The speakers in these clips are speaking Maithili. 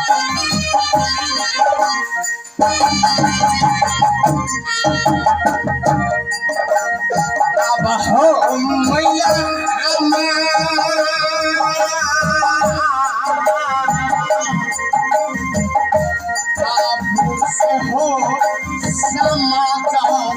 अब हो मैया बाबू से हो समाचार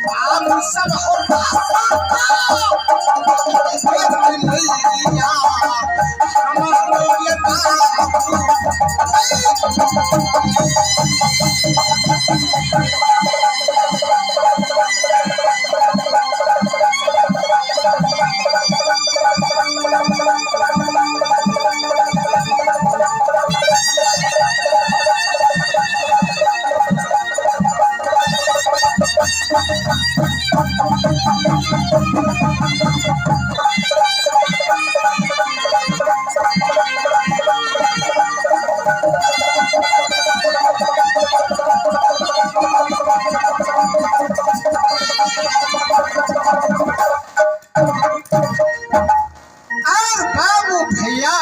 बाबू सब हो मैया हमारो ये बाबू। और बाबू भैया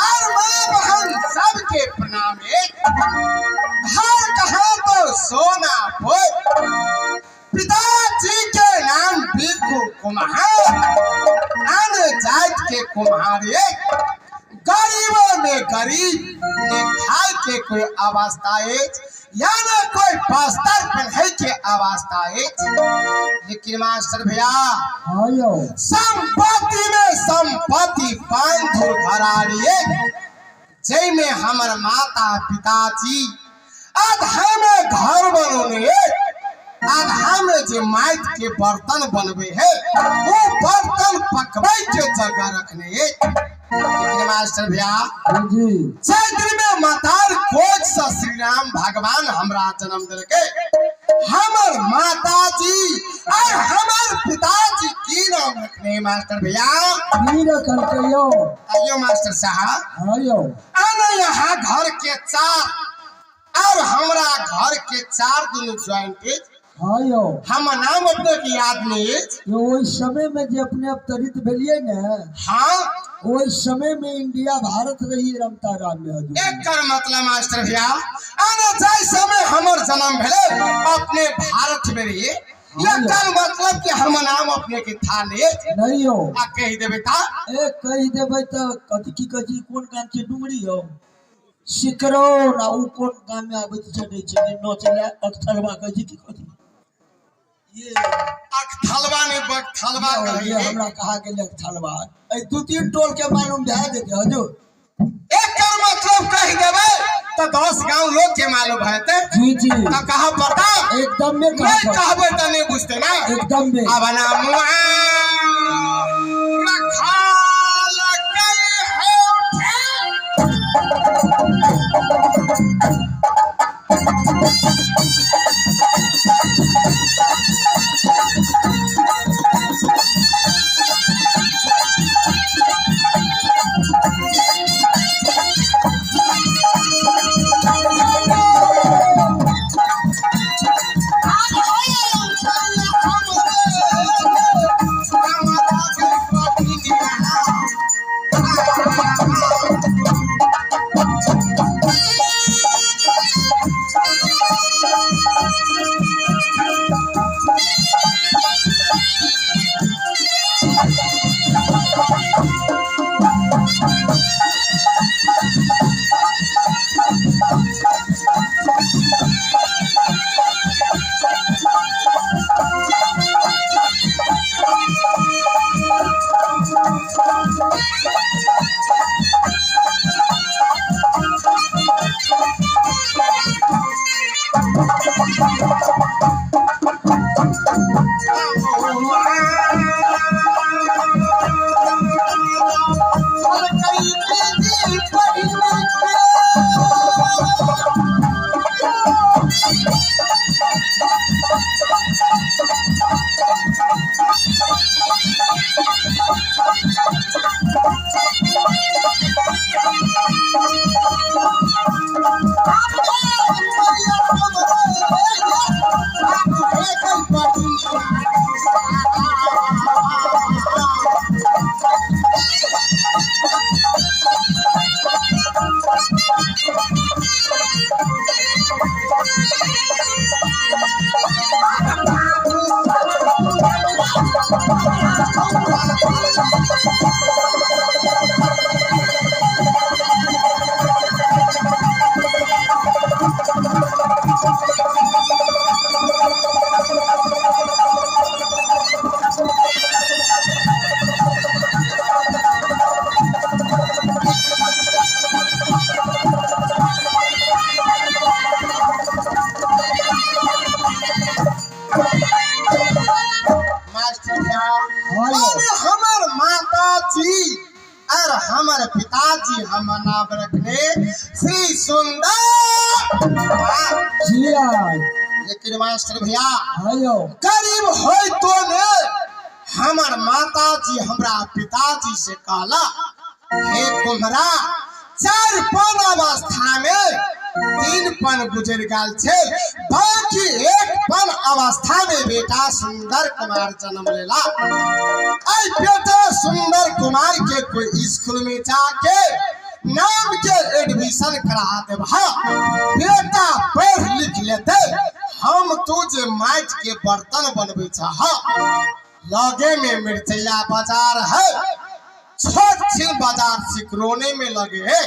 और माँ बहन सबके प्रणाम। एक घर कहाँ तो सोना पोत, पिताजी के नाम बिकू कुम्हार, अन्य जात के कुम्हार। एक गरीबों में गरीब ने खाए के कोई अवस्था है या न कोई बस्तर पहने के अवस्था है। लेकिन मास्टर भैया हाँ यौ। संपत्ति में संपत्ति पांच घराड़ी जय में हमर माता पिताजी आधा में घर बनौने, आधा में जे माइट के बर्तन बनबे है वो बर्तन पकबै के जगह रखने है। लेकिन मास्टर भैया जी चैत्र में मातार कोच से श्री राम भगवान हमरा जन्म दिलके। हमर माताजी और हमर पिताजी की नाम रखने मास्टर भैया? की रखलकै यौ? आइयो मास्टर साहब। हाँ यौ। आना यहाँ घर के चार और हमरा घर के चार दुनू ज्वाइंट। हाँ यौ। हम नाम अपने के याद नहीं है। यो ओहि समय में जे अपने अवतरित भेलियै ने, हाँ ओहि समय में इंडिया भारत रही रमता राम में हजूर। एकर मतलब मास्टर भैया आना जाय समय हमर जन्म भेले अपने भारत में रहिए। एकर मतलब कि हम नाम अपने के था नहीं नहीं यौ। आ कहि देबै ता ए कहि देबै तऽ कथी की कहै छै, कोन गाम छै डुमरी यौ सिकरौन, आ उ कोन गाम में आबैत छै नहि छै नचले अकथलवा कहै छै की कथी ये अकथलवा नहीं बकथलवा ये कहिए। हमरा कहा गेल अकथलवा। ए दू तीन टोल के मालूम भए जेतै हजूर। एकर मतलब कहि देबै तऽ 10 गांव लोग के मालूम हेतै। जी जी तऽ कहा पड़ता एकदम में नहीं कहा कहबै तऽ नहीं बुझते ना। एकदम में। अब नाम रखाल कई है उठे। हमर माताजी और हमर पिताजी हम नाम रखने श्री सुंदर। लेकिन मास्टर भैया गरीब हो तो ने हमर माताजी हमरा पिताजी से कहला, हे कुम्हरा 4 पन अवस्था में 3 पन गुजर गल छे, बाकी 1 पन अवस्था में बेटा सुंदर कुमार जन्म लेला। आई बेटा सुंदर कुमार के कोई स्कूल में जाके नाम के एडमिशन करा दे, बेटा पढ़ लिख लेते, हम तुझे माइट के बर्तन बनबे चाह। लगे में मिर्चैया बाजार है, छोट छिन बाजार सिकरोने में लगे है,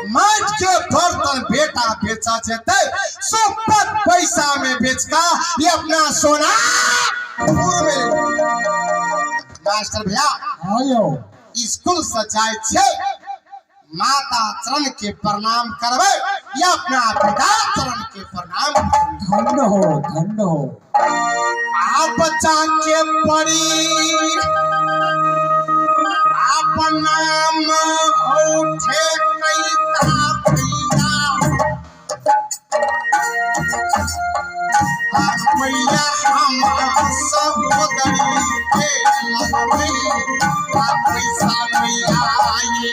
माइट के बर्तन बेटा बेचा जेते, सुपत पैसा में बेचका ये अपना सोना में। मास्टर भैया स्कूल से जाए छे, माता चरण के प्रणाम करबे या अपना पिता चरण के प्रणाम। धन्य हो धन्य हो। आप बच्चा के पड़ी आप नाम उठे कैता भैया, भैया हम सहोदरी के लगबै, पैसा मैया ये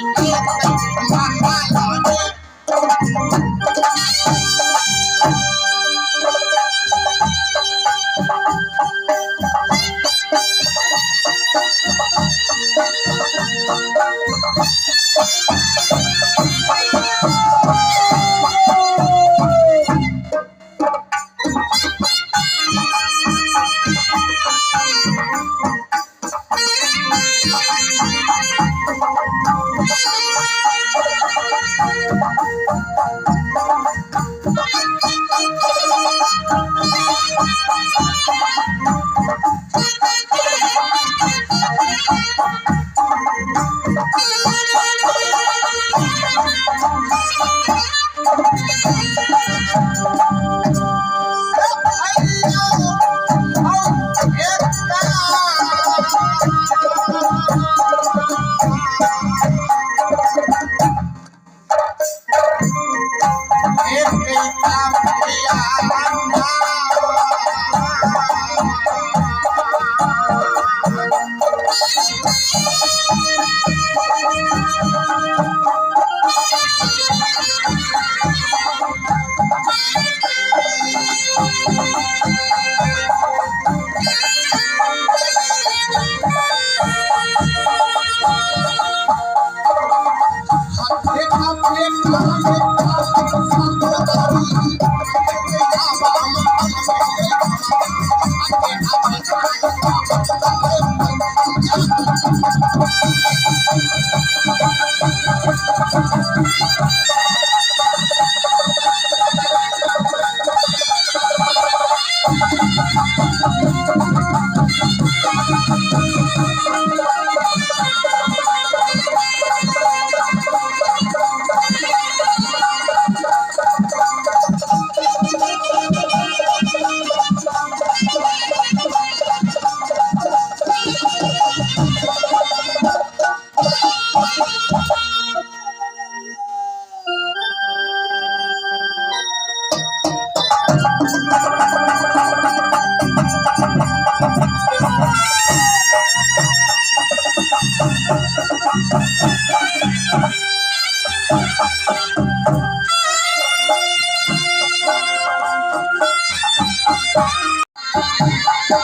अब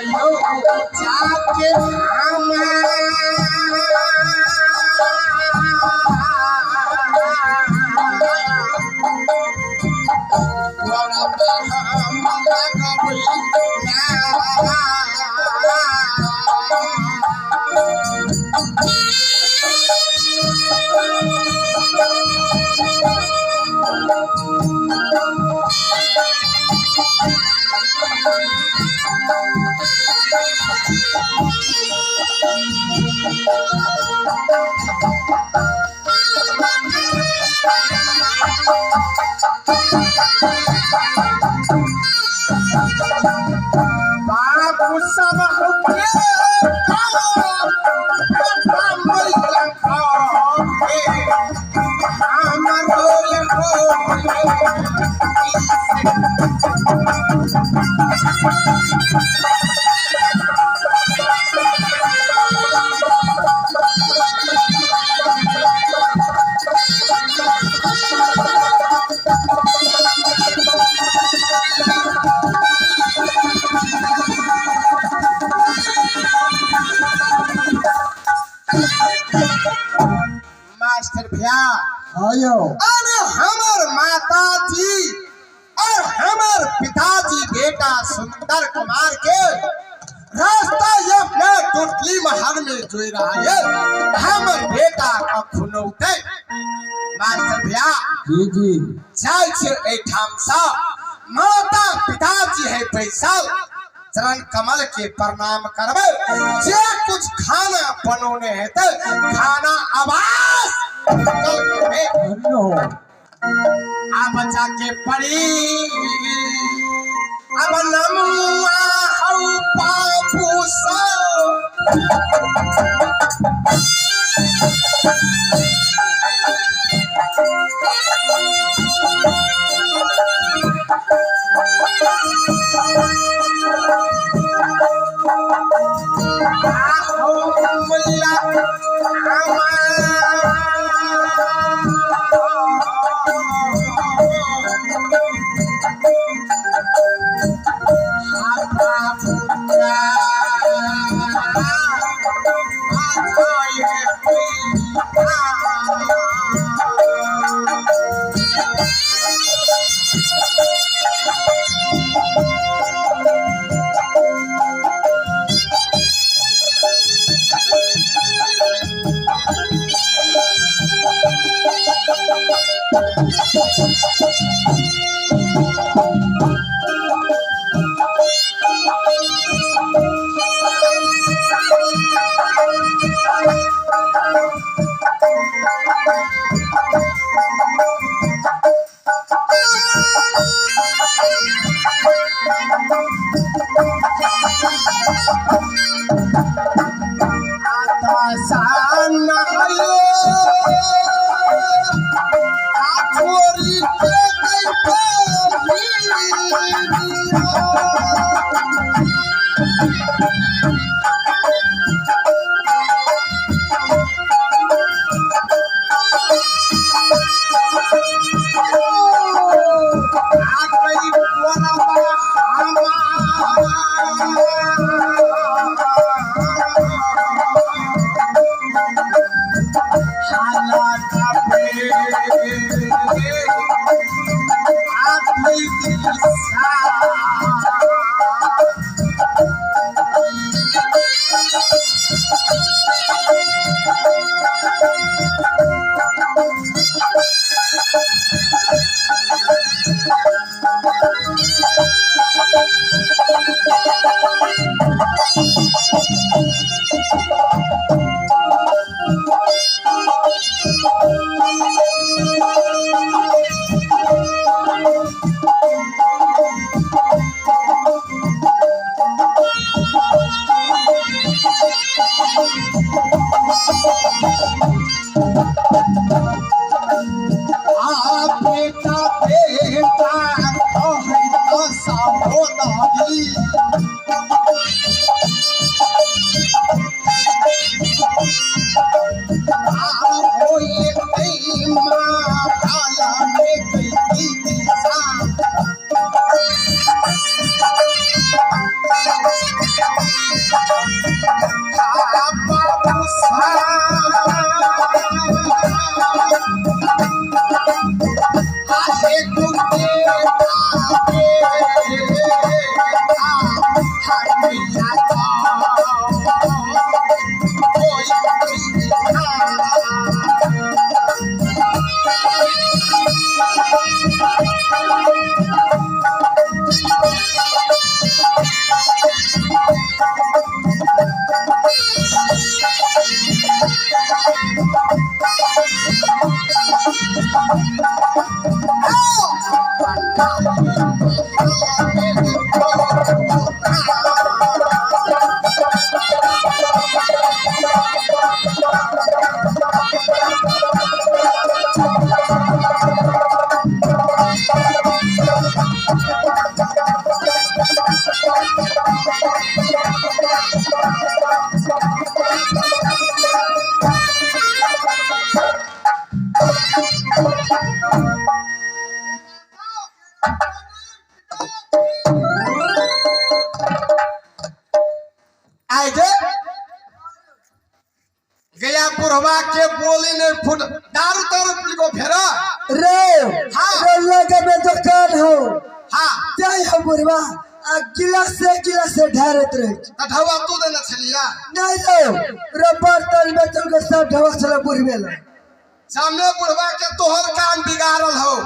यो जाके मास्टर भैया आयो। अरे हमर माताजी और हमर पिताजी बेटा सुंदर कुमार के रास्ता ये अपना टोटली महल में जोई रहा है, हमर बेटा का खुनौते। मास्टर भैया जी जी जाय छे एठाम सा माता पिताजी है पैसा चरण कमल के प्रणाम करबे, जे कुछ खाना बनौने है ते खाना आवाज अब जाके पड़ी अब नमुआ हऊ पापू सो गया बुढ़वा के बोली नहीं फुट दारू तारू पी को फेरा रे। हाँ रे में दुकान हो। हाँ जय हो बुढ़वा आ गिलास से ढारत रहे। ढवा तू देना छलिया नहीं रे रे बर्तन में चल के सब ढवा छला बुढ़वे ला सामने बुढ़वा के तोहर काम बिगाड़ल हो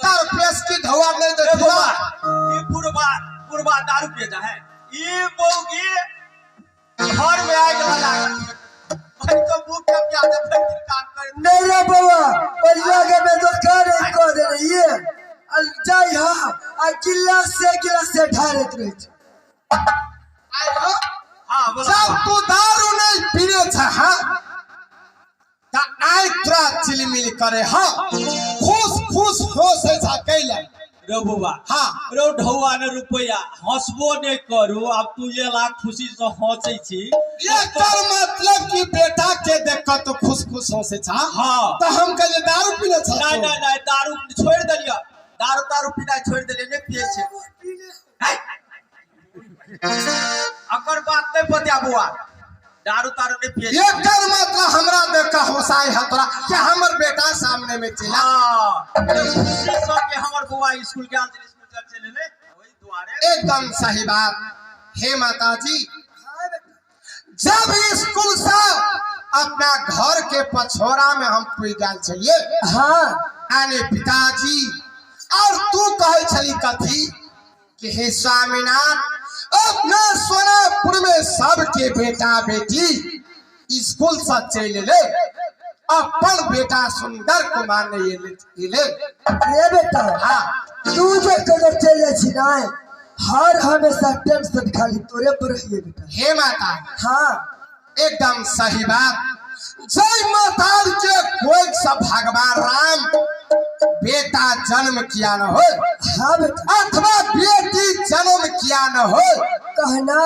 तार पेश की ढवा नहीं देखला। ई बुढ़वा बुढ़वा दारू पिए जा है ई बौगी घर में आग लगा तो भूख के प्यादे भर दिन काम कर नहीं रे बउआ और लगे में दुकान है को दे रही है अल जाई हां आ गिलास से ढारत रहे। हां बोला जब तू दारू नहीं पीने छ हां ता आइ तोरा चिलमिल करे हां खुश खुश हो से छा कैला रो बउआ। हां रो ढौआ ने रुपया हंसबो नहीं करू अब तू ये लाख खुशी से हंसै छी ये कर मतलब कि बेटा के देख के तो खुश खुश हो से छा। हां तो हम कहे दारू पीने छा नहीं नहीं नहीं दारू छोड़ देलियो दारू तारू पीना छोड़ देलियो नहीं पिए छे अकर बात नहीं पतिया बुआ दारू तारू नहीं पिए ये कर मतलब हमरा देख के होसाई है तोरा कि हमर बेटा सामने में चिल्ला। हां खुशी से के हमर बुआ स्कूल गेल छल स्कूल चल चले ले ओई दुआरे। एकदम सही बात हे माताजी। जब स्कूल से अपना घर के पछोरा में हम पुई गए छलिए। हाँ आने पिताजी और तू कहे छली कथी कि हे स्वामीनाथ अपना सोनापुर में सबके बेटा बेटी स्कूल से चल ले अपन बेटा सुंदर कुमार ने ये ले रे बेटा। हाँ तू जो कदर चल जाए छी ना हर हमेशा टेंशन खाली तोरे पर रहिए बेटा। हे माता। हाँ एकदम सही बात। जय माता के कोई सब भगवान राम बेटा जन्म किया न हो। हाँ बेटा अथवा बेटी जन्म किया न हो कहना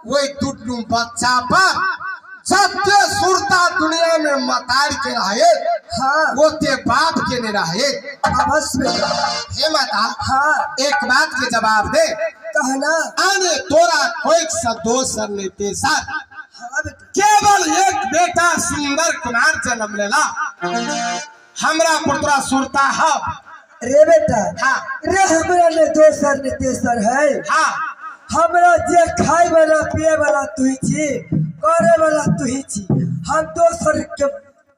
वही टुटू बच्चा पर जते सुरता दुनिया में मतार के रहे। हाँ वो ते बाप के नहीं रहे। अवश्य बेटा। हे माता। हाँ एक बात के जवाब दे कहना आने तोरा कोई सा दोसर नहीं तेसर। हाँ बेटा केवल एक बेटा सुंदर कुमार जन्म लेला हमरा पर तोरा सुरता है रे बेटा। हाँ रे हमरा ने दोसर ने तेसर है। हाँ हमरा जे खाए वाला पिए वाला तू ही छी करे वाला तू ही छी हम दोसर के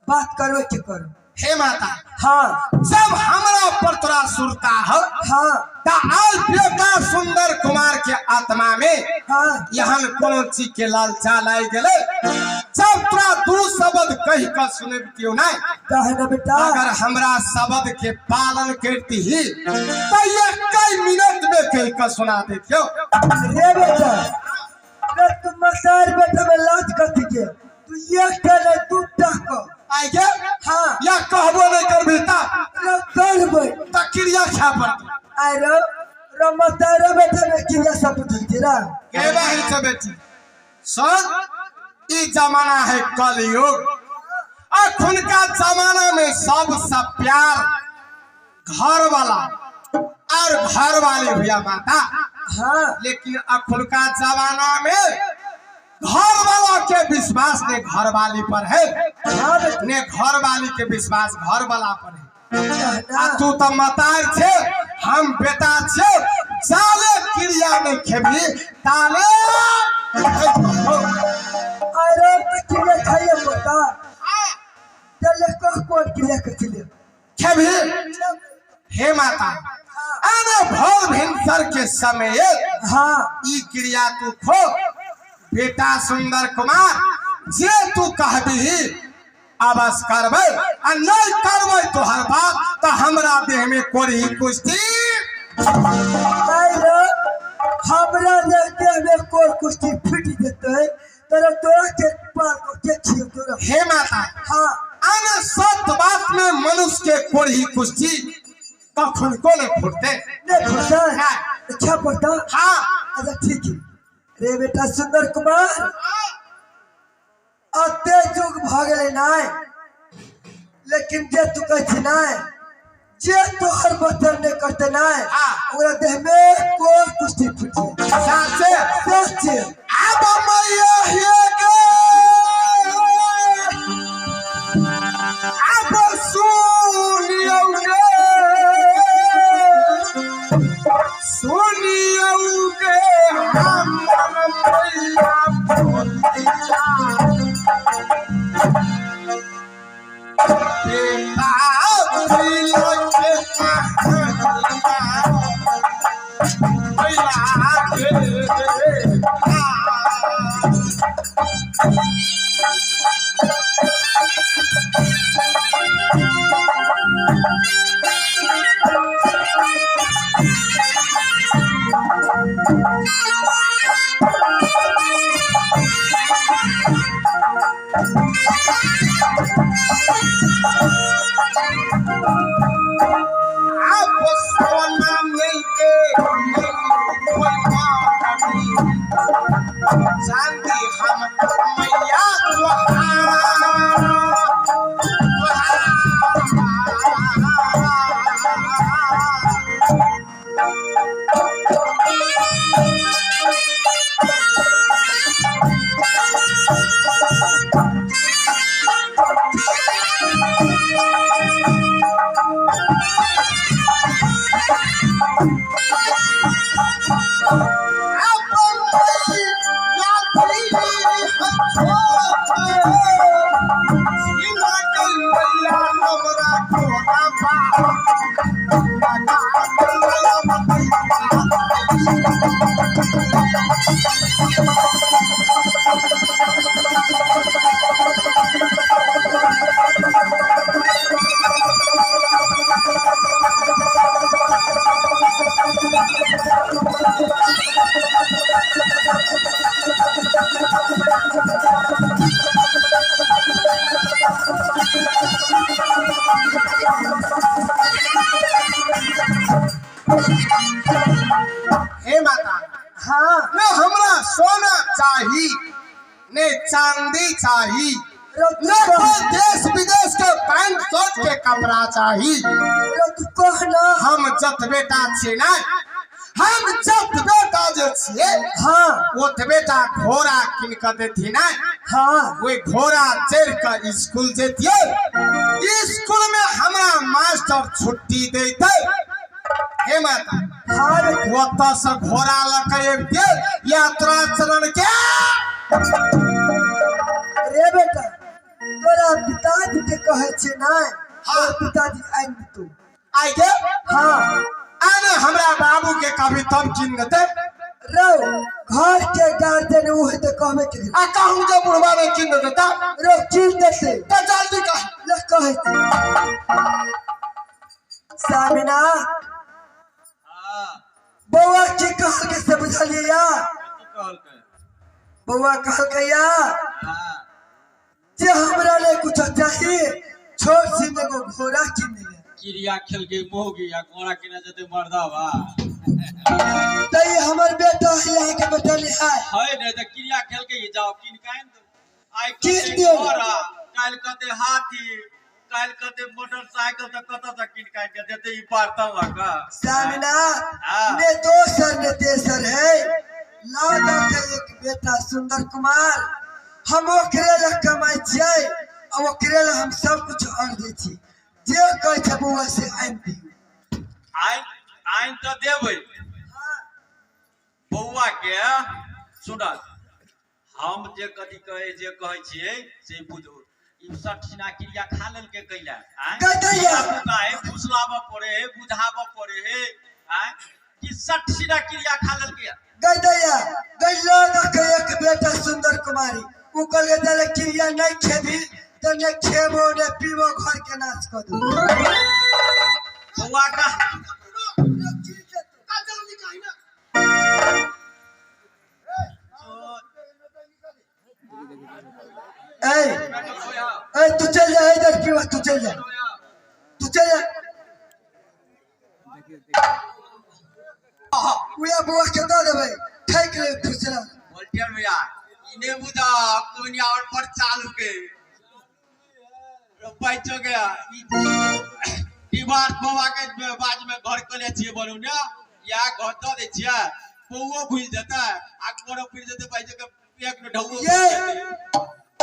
बात करबे के करो। हे माता। हाँ जब हमरा पर तोरा सुरता है हाँ ता आज बेटा सुंदर कुमार के आत्मा में हाँ यहाँ कोनो चीज के लालचा लाग गेले जब तोरा दू शब्द कह के सुने क्यों नहीं कहना बेटा अगर हमरा शब्द के पालन करती ही तो ये कई मिनट में कह के सुना देतियो। रे बेटा रे तू मसार बेटा में लाज कथी के तू एकटा नहीं दूटा को आइ गे। हाँ या कहबो नहीं करबी ता रे करबै त क्रिया खा पड़तौ। आइ रे रे मसार बेटा में क्रिया सब बुझलती रा के बाहिर छ बेटी सुन ई जमाना है कलयुग अखुनका जमाना में सब सब प्यार घर वाला और घर वाले भैया माता। हाँ लेकिन अखुनका जमाना में घर वाला के विश्वास ने घर वाली पर है। हाँ बेटा ने घर वाली के विश्वास घर वाला पर है। कहना आ तू तो मतार छे हम बेटा छे जाले क्रिया नहीं खेबी ताले। अरे तो क्रिया खाइए पता चले को कौन क्रिया कर खेबी। हे माता आने भोर भिनसर के समय हाँ ई क्रिया तू खो बेटा सुंदर कुमार जे तू कहबी अवश्य करबै आ नहीं करबै तोहर बात तो हमरा देह में कोरी कुश्ती काल्हि हमरा जे देहमे कोर कुश्ती फूटि जेतै तोरा तोरा के पार को के छियौ तोरा। हे माता, हाँ आना सत बात में मनुष्य के कोढ़ी कुश्ती कखन को नहीं फूटते। नहीं फूटता? हाँ। अच्छा पड़ता। हाँ। अच्छा ठीक है रे बेटा सुंदर कुमार, अते युग भऽ गेलै नाय, लेकिन जे तू कहै छी नाय, जे तोहर बचन नहीं करते नाय, हाँ। ओकरा देह में कोर कुश्ती फूटि साचे सच्चे। अब मैया हे गे, अब सुनियौ गे, सुनियौ गे हमर मैया बोलिया, बेटा हे माता, हाँ न हमरा सोना चाही ने चांदी चाही, न कोई देश विदेश के पैंट शर्ट के कपड़ा चाही। हम जत बेटा छियै ना, हम जत बेटा जे छियै, हाँ ओत बेटा घोड़ा किन के देथिन ना, हाँ ओहि घोड़ा चढ़ के स्कूल जैतियै, स्कूल में हमरा मास्टर छुट्टी देतै। हे माता, हाँ ओतऽ से घोड़ा लऽ के अबितियै यात्रा चरण के। रे बेटा तोरा पिताजी के कहै छियै ना, हाँ। तोर पिताजी आनि देतौ। आइ गे? हाँ। आने हमरा बाबू के कभी तब किन देतै। रौ घर के गार्जियन उ हेतै कहबे के। आ कहूँ जे बुढ़वा ने किन देतै। रौ किन देतै। तऽ जल्दी कह। ले कहै छी सामिना बौआ की कहलकै से बुझलियै या? बौआ कहलकै या जे हमरा ले कुछ चाही, छोट सिन एगो घोड़ा किन ले। क्रिया खेल के मोगी आ घोड़ा किना जते मर्दावा। तै हमर बेटा है, यहाँ के बेटा ले आय। है ने त क्रिया खेल के जाओ किन कान दो। आइ किन दियौ? घोड़ा, काल कते हाथी, काल कते मोटरसाइकिल, त कत त किन कान के देते ई पारता लगा। सामिना ने दोसर ने तेसर है, लादा के एक बेटा सुंदर कुमार, हम ओकरे ला कमाइ छियै आ ओकरे ला हम सब कुछ आनि दै छी, जे कहै छै बौआ से आनि दियौ। आइन आइन त देबै बौआ के। सुनल हम जे कथी कहै जे कहै छियै से बुझू। ई सठिना क्रिया खा लेलकै कैला? आँय कतैया? काहे फुसलाबऽ पड़े है, बुझाबऽ पड़े है, आँय कि सठिना क्रिया खा लेलकै? गैदैया गैला के एक बेटा सुंदर कुमारी, उ कहलकै जले क्रिया नहीं खेबी त ने खेबो ने पीबो, घर के नाश कऽ दू। बौआ का चल जा, तू चल जा। उया बुआ के दऽ देबै, ठकि लेबै फुसला। बोलते भैया इने बुझा कोनिया और पर चालू के पैचो गया दीवार बौआ के बाज में घर कले छियै बनौने, या घर दऽ दै छियै, बौओ भूलि जेतै आ कोनो फिर जेतै पैचो के एक में ढौओ। ये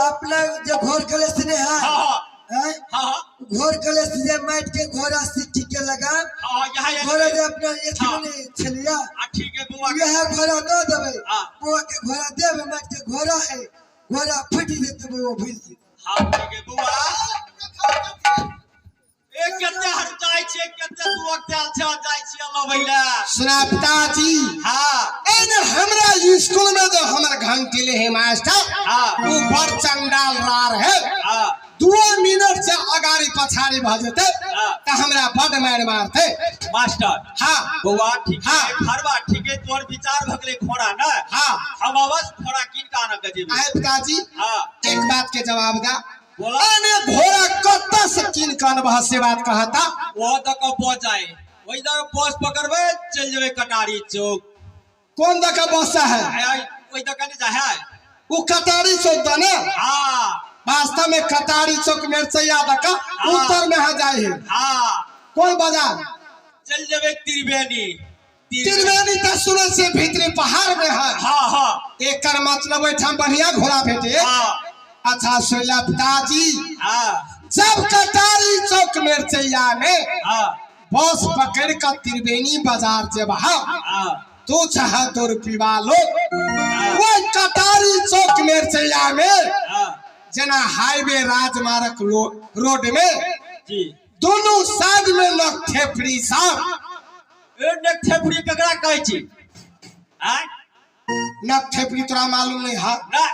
अपना जे घर कले से नहीं है, हाँ हैं? हाँ घर कले से जे माटि के घोड़ा सिट्टी के लगा, हाँ यहाँ घोड़ा जे अपना एक हाँ। नहीं छलिया, आ ठीक है बौआ के। यह घोड़ा दऽ देबै, हाँ। बौआ के घोड़ा देबै, माटि के घोड़ा है, घोड़ा फुटि जेतै, बौआ भूलि जेतै। हाँ ठीक है बौआ। ए कते हर जाइ छियै, कते तू वक्त आयल छै, जाइ छियै लबै लए। सुना पिताजी, हाँ एने हमरा स्कूल में जो हमर घंटी ले है मास्टर, हाँ। ऊ बड़ चंडाल रार है। हाँ 2 मिनट से अगाड़ी पछाड़ी भऽ जेतै हाँ। तऽ हमरा बड मारि मारतै। मास्टर हाँ बौआ ठीक है, हाँ। घरवा ठीक है, तोर विचार भगले घोड़ा ना। हाँ। हम अवश्य घोड़ा कीन के आनब के जेबै। आए पिताजी, हाँ एक बात के जवाब दा। बोला। अने घोड़ा कत्ता से कीन के अनबह से बात कहता? वो तक बस जाए, वही तक बस पकड़बै चल जेबै कटारी चौक। कौन दका बस है? आय, वही तक नहीं जाए है। वो कटारी चौक दा ना? हाँ वास्तव में कटारी चौक मिर्चैया दका हाँ। उत्तर में है जाए है। हाँ कौन बाजार? चल जेबै त्रिवेणी। त्रिवेणी तो सुने से भीतरी पहाड़ में है। हाँ हाँ एकर मतलब ओहिठाम बढ़िया घोड़ा भेटे। हाँ अच्छा सुनला पिताजी, हाँ जब कटारी चौक मिर्चैया में हाँ बस पकड़ कर त्रिवेणी बाजार जब हाँ तू चाह दो रुपया लो, वो कटारी चौक मिर्चैया में हाँ जना हाईवे राजमार्ग रोड में जी दोनों साइड में नकठेपरी साहब। ए नकठेपरी ककरा कहै छी? आय नकठेपरी तोरा मालूम नहीं है? ना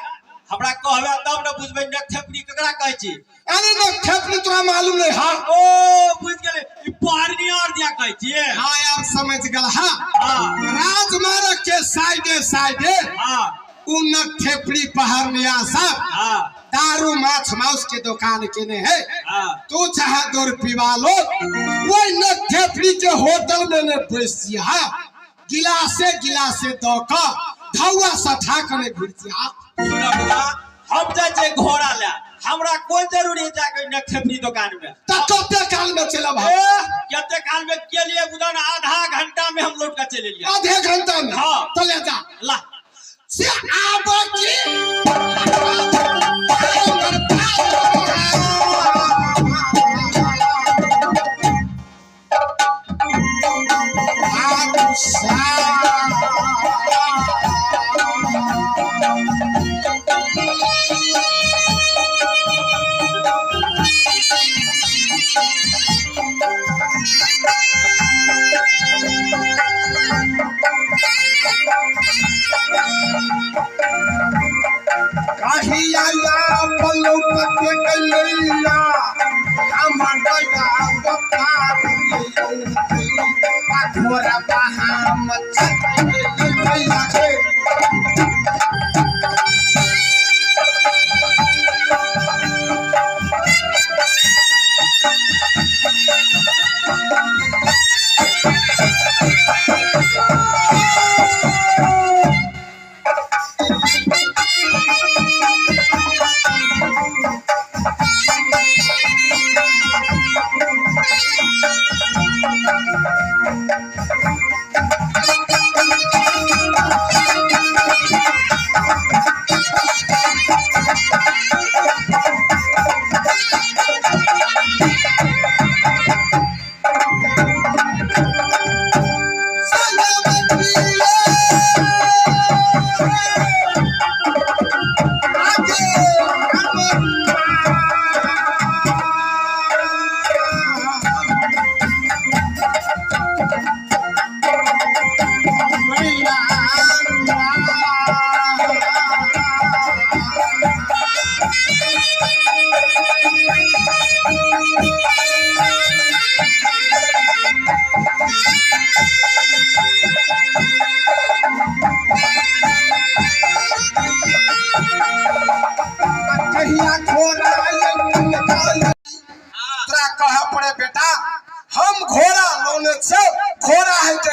हमरा कहबे तब न बुझबै नकठेपरी ककरा कहै छी। अरे नकठेपरी तोरा मालूम नहीं है? ओ बुझ गेलै, ई पहाड़नी आर दिया कहै छियै। हाँ यार समझ गेल। हाँ हाँ राजमार्ग के साइडे साइडे हाँ उ नकठेपरी पहाड़निया साहब हाँ दारू माछ मांस के दुकान केने है। हाँ तू चाहे दो रुपया लो, वही नकठेपरी के होटल में ने बैसिया, गिलासे गिलासे दऽ कऽ धौआ सठा कऽ ने घुरसिया। सुनऽ बौआ, हम जाइ छियै घोड़ा लए, हमरा कोन जरूरी है जाके नकठेपरी दुकान में? तऽ कते काल में चलब हम? ए कते काल में के लिए बुझा ना, आधा घंटा में हम लौट के चलि एलियै। आधे घंटा में? हाँ। तो ले जा। ला से आब की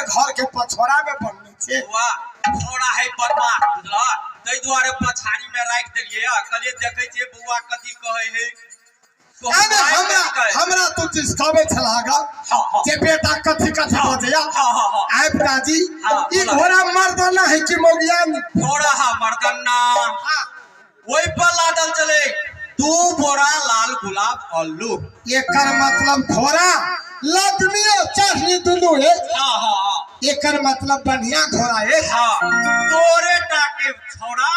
घर के पछोड़ा में बनने छे। बौआ घोड़ा है बदमाश बुझलह, ताहि दुआरे पछाड़ी में राखि देलियै। कहलियै देखै छियै बौआ कथी कहै है। अरे हमरा हमरा तू चिस्काबै छलाह गा जे बेटा कथी कथी बजैया। आय पिताजी ई घोड़ा मर्दाना है कि मौगियानी? घोड़ा है मर्दाना। ओहि पर लादल चले 2 बोरा लाल गुलाब आलू। एकर मतलब घोड़ा लदनियो चढ़नी दुनू है। एकर मतलब बढ़िया घोड़ा है। तोरे टा के छोड़ा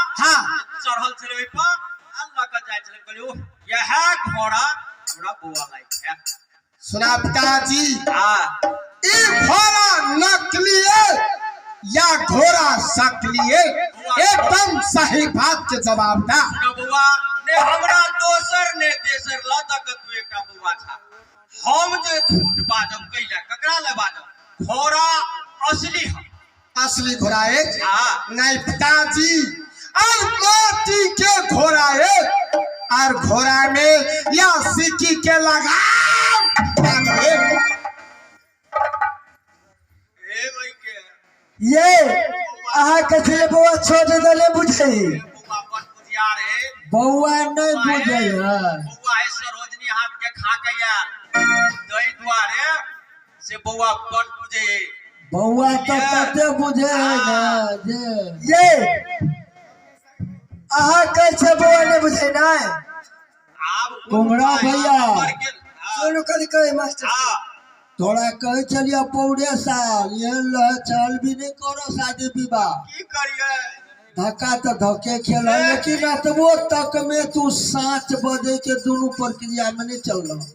चढ़ल छलै ओहि पर आ लऽ कऽ जाइ छलै। कहलियै इएह घोड़ा हमरा बौआ लायक है। सुना पिताजी ई घोड़ा नकली है या घोड़ा सकली है? एकदम सही बात के जवाब दा। सुना बौआ ने हमरा दोसर ने तेसर लऽ दऽ कऽ तू एकटा बौआ छा। हम जे झूठ बाजब कैला ककरा ले बाजब? घोड़ा असली है। असली घोड़ा है नहीं पिताजी, और माटी के घोड़ा है और घोड़ा में या सिक्की के लगाम। ये अहाँ कथी बौआ छोट दले बुझे? बौआ नहीं बुझे है। बौआ है सरोजनी हाथ के खा के यार दही दुआरे से बौआ बड़ बुझे। बौआ तो कते बुझे है ना जे ये अहाँ कैसे बौआ नहीं बुझे ना? कुमरा भैया सुनू कथी कहै मास्टर। तोरा कहै छलियै पौड़े साल एहन लह चल भी नहीं करो शादी विवाह। की करिए धक्का तो धक्के खेल, लेकिन एतबो तक में तू साँच बजे के दोनों प्रक्रिया में नहीं चल रहा।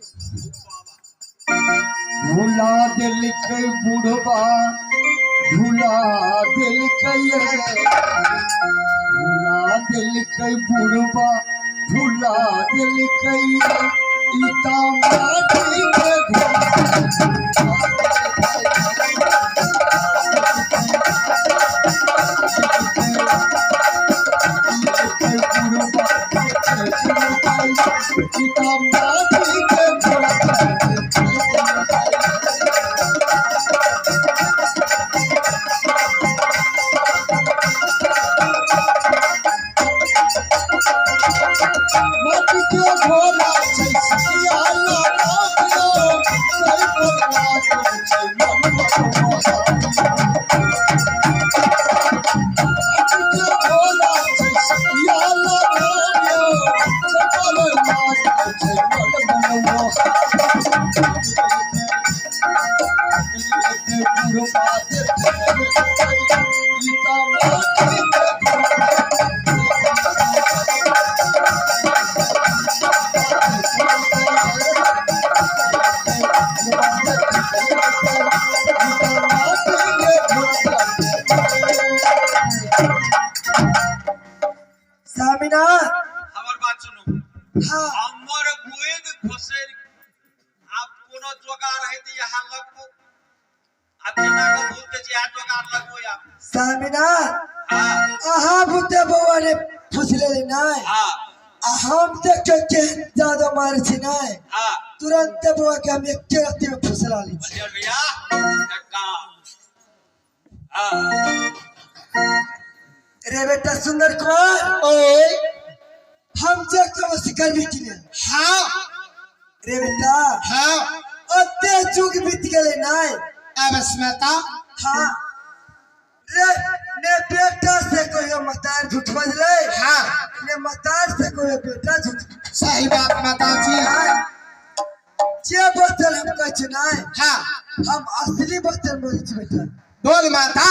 भूला दिलकै बुढ़बा भूला दिलकै, भूला दिलकै बुढ़बा भूला दिलकै ई त माटी के घोड़ा। हमर बात सुनू। हमर गोद घुसैर आब कोनो जोगार है त यहाँ लगबो। आब केना के बोलते छी यहाँ जोगार लगबो या सामिना। अहाँ बुते बौआ ने फुसले नहीं आ हम देखे के ज्यादा मारे छी नहीं तुरंत बौआ के हम एक रात में फुसला ली छी। भैया रे बेटा सुंदर कुमार ओए हम जे कब से करबी कि नहीं? हाँ रे बेटा हाँ अते जुग बीत गेले नहीं अब स्मिता। हाँ रे ने बेटा से कहियो मतार झूठ बजले। हाँ ने मतार से कहियो बेटा झूठ। सही बात माताजी। जे बचल हम कहै छी नहीं। हाँ हम असली बचल बोलै छी बेटा। बोल माता।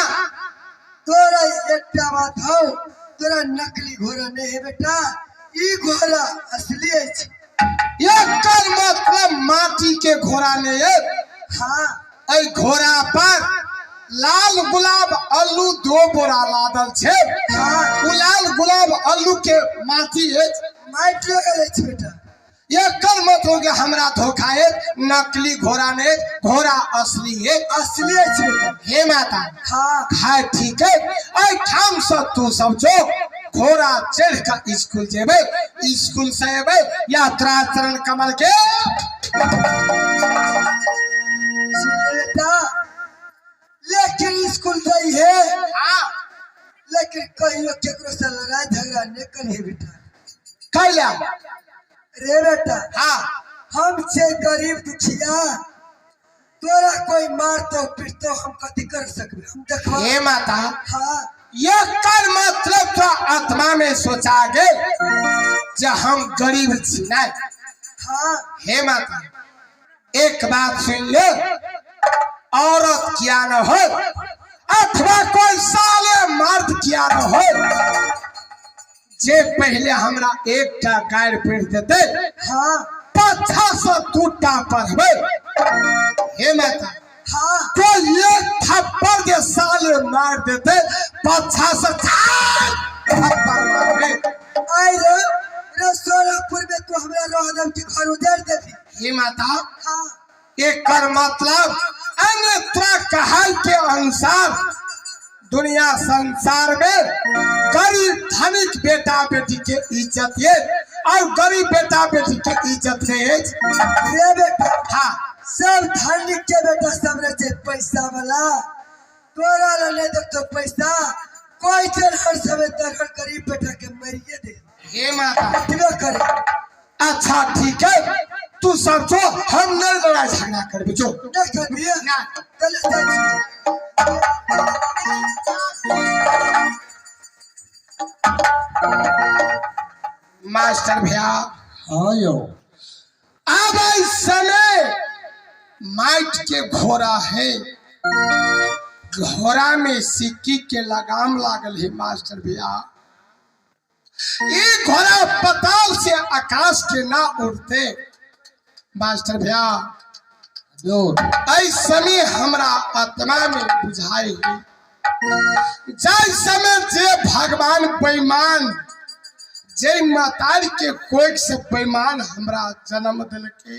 तोरा एकटा बात हौ, तोरा नकली घोड़ा नहीं है बेटा, ई घोड़ा असली अछि। एकर मतलब माटी के घोड़ा नहीं है। हाँ एहि घोड़ा पर लाल गुलाब आलू 2 बोरा लादल छे। हाँ उ लाल गुलाब आलू के माटी अछि। माटि लगल अछि बेटा। एकर मतलब हमरा धोखा है, नकली घोड़ा नहीं, घोड़ा असली है। असली अछि बेटा। हे माता। हाँ खाए ठीक है एहि ठाम से तू सब जो घोड़ा चढ़ के स्कूल जेबे, स्कूल से एबे यात्रा चरण कमल के। सुन बेटा, लेकिन लेकिन कहियो केकरो से लड़ाई झगड़ा नहीं करिए बेटा। कैला रे बेटा हाँ हम छे गरीब दुखिया, तोरा कोई मारतो पीटतो हम कथी कर सकबे? हम देखबा। हे माता हाँ ये कर मतलब तो आत्मा में सोचा गे जे हम गरीब छी ना। हाँ हे माता एक बात सुन ले, औरत क्या न हो अथवा कोई साले मर्द क्या न हो, जे पहले हमरा एकटा गारि पढ़ देते हाँ पाछा से दूटा पढ़बे। हे माता हाँ कोई एक थप्पड़ जे साले मार देते पाछा से चार थप्पड़ मारबे। आई रे रे सोनापुर में तू हमरा रह दम के घर उजाड़ देबी। हे माता हाँ एकर मतलब अन्यत्र कहाई के अनुसार दुनिया संसार में गरीब धनिक बेटा बेटी के इज्जत ये और गरीब बेटा बेटी के इज्जत नहीं है। रे बेटा हाँ सब धनिक के बेटा सब रहे पैसा वाला, तोरा ला नहीं देखतो पैसा, कोई चल हर समय तरह गरीब बेटा के मरिए दे। हे माता कितने करे। अच्छा ठीक है तू सब जो हम नहीं लड़ाई झगड़ा करबे जो नहीं करबी ना चल जाइ छी। मास्टर भैया हाँ यो अब इस समय माइट के घोड़ा है, घोड़ा में सिक्की के लगाम लागल है मास्टर भैया। ये घोड़ा पताल से आकाश के ना उड़ते मास्टर भैया। ऐ समय हमरा आत्मा में बुझाई है, जाय समय जे भगवान बेईमान जे मातारी के कोख से बेईमान हमरा जन्म दिलके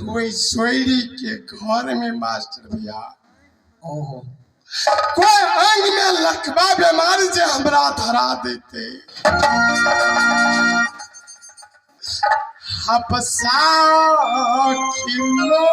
वही सोयरी के घर में मास्टर भैया ओहो कोई अंग में लकवा बीमारी जे हमरा धरा देते। हपसा खिलो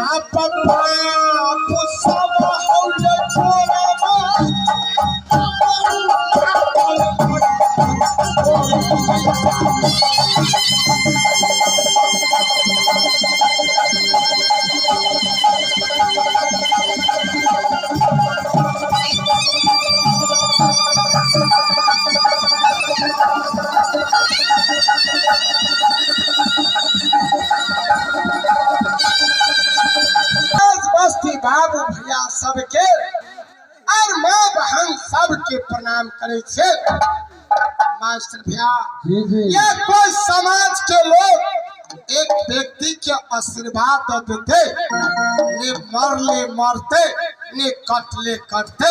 आप सब करे छे मास्टर भैया। जी जी। ये कोई समाज के लोग एक व्यक्ति के आशीर्वाद देते ने मरले मरते ने कटले कटते,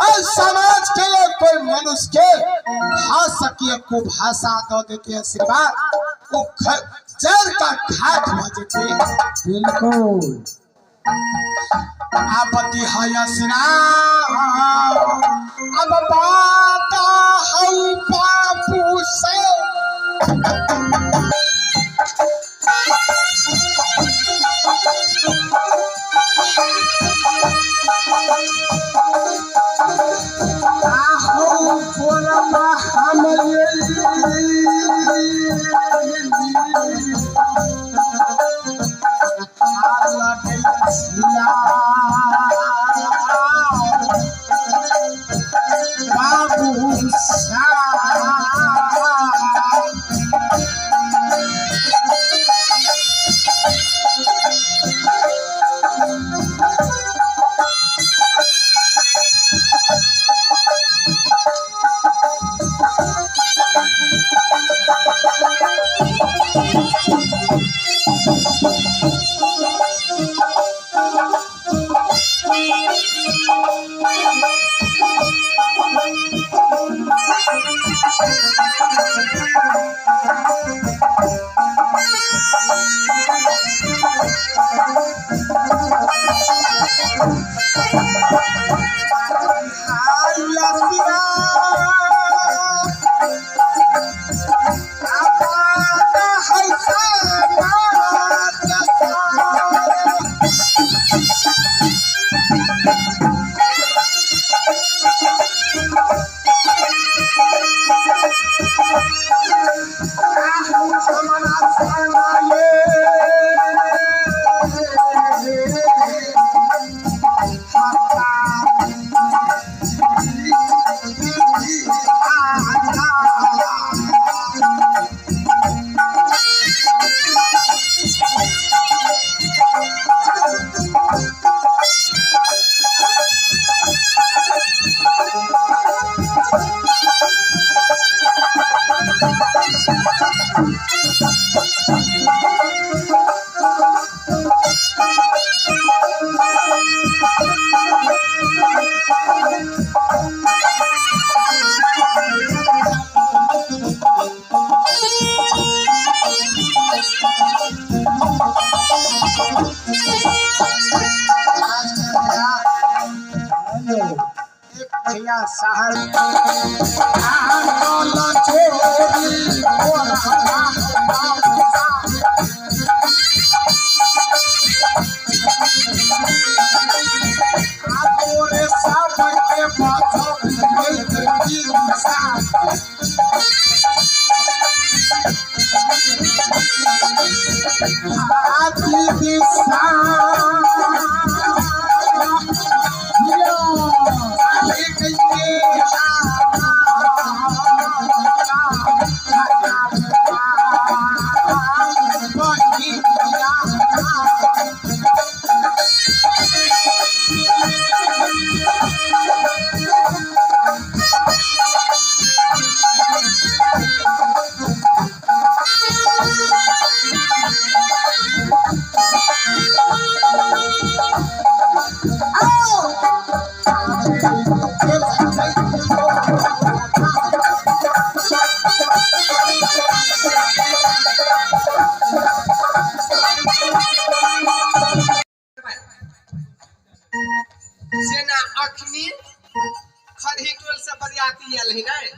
और समाज के लोग कोई मनुष्य के भाषा को भाषा दे देते आशीर्वाद वो जड़ का खाक हो जाते। बिल्कुल। आपत्ति अब बाता हूँ बापू से।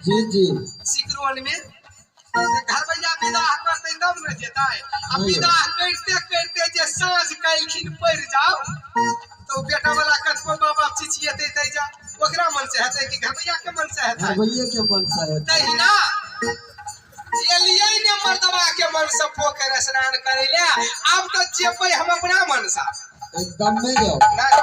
जी जी। सिकरोन में घर भैया विदाह करते तब न जेतै। आ विदाह करते करते जे साँझ कलखिन पड़ जाओ तो बेटा वाला कतबो माँ बाप चिचियेतै तै जा ओकरा मन से हेतै कि घर भैया के मन से हेतै? घर भैया के मन से हेतै। तहिना एलियै ने मर्दबा के मन से पोखरि स्नान करै ले, आब तो जेबै हम अपना मन से एकदम नहीं जाओ। नहीं।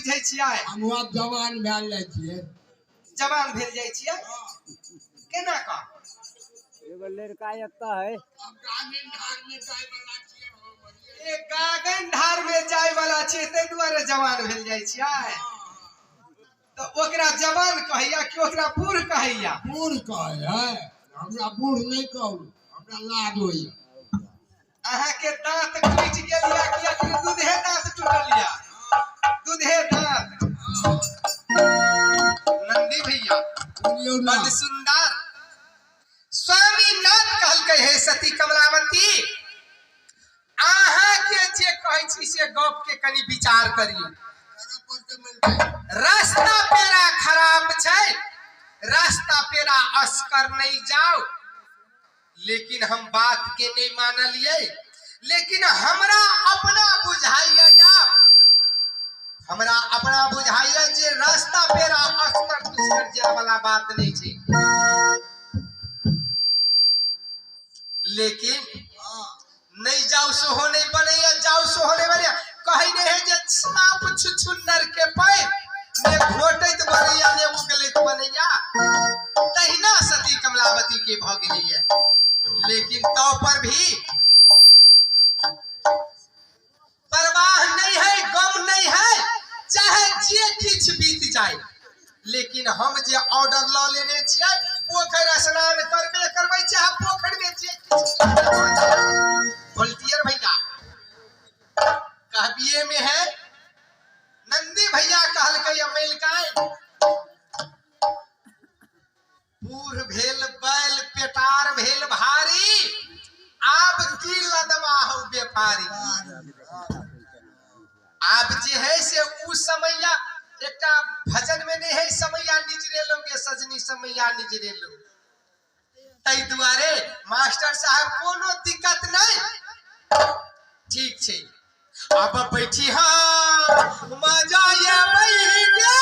बुझै छियै? हम आब जवान भेल जाइ छियै। जवान भेल जाइ छियै केना कऽ? एगो लड़का एतऽ है। आब गागिन धार में जाय वाला छियै हम। ए गागन धार में जाय वाला छियै ताहि दुआरे जवान भेल जाइ छियै। तऽ ओकरा जवान कहैया कि ओकरा बूढ़ कहैया? बूढ़ कहै है, हमरा बूढ़ नहि कहू, हमरा लाज होइया। अहाँके दांत टूटि गेल या कि अखन दूधे दांत टूटल या? दूधे दांत। नंदी भैया बोलियौ ना। बड सुंदर स्वामीनाथ कहलकै, हे सती कमलावती, अहाँ के जे कहै छी से गप के कनि विचार करियौ। करऽ पड़तै मिलतै। रास्ता पेरा खराब छै, रास्ता पेरा असकर नहीं जाओ। लेकिन हम बात के नहीं मानलियै, लेकिन हमरा अपना बुझाइया, यार हमरा अपना बुझाइया जे रास्ता पेरा असकर दुस्कर जाय वाला बात नहीं छै। लेकिन नहीं जाओ सोहो नहीं बनैया, जाओ सोहो नहीं बनैया। कहै नहीं है जे सांप छुछुन्नर के पैर ने घोटैत बनैया ने उगलैत बनैया। तहिना सती कमलावती के भऽ गेलैया। लेकिन तो पर भी परवाह नहीं है, गम नहीं है, चाहे जे किछ बीत जाए। लेकिन हम जे ऑर्डर लऽ लेने छियै, पोखरि स्नान करबे करबै, चाहे पोखरि में जे किछ वोल्टियर भैया कहबिये में है। नंदी भैया कहलकै अमेलकाय, बूढ़ भेल बैल पेटार भेल भारी, आब की लदवा हौ व्यापारी। आब जे है से उ समैया एकटा भजन में नहीं है, समैया निजरे लोगे सजनी समैया निजरे लो। ताहि दुआरे मास्टर साहब कोनो दिक्कत नहीं, ठीक छै। अब बैठी हाँ मजा ये भैया।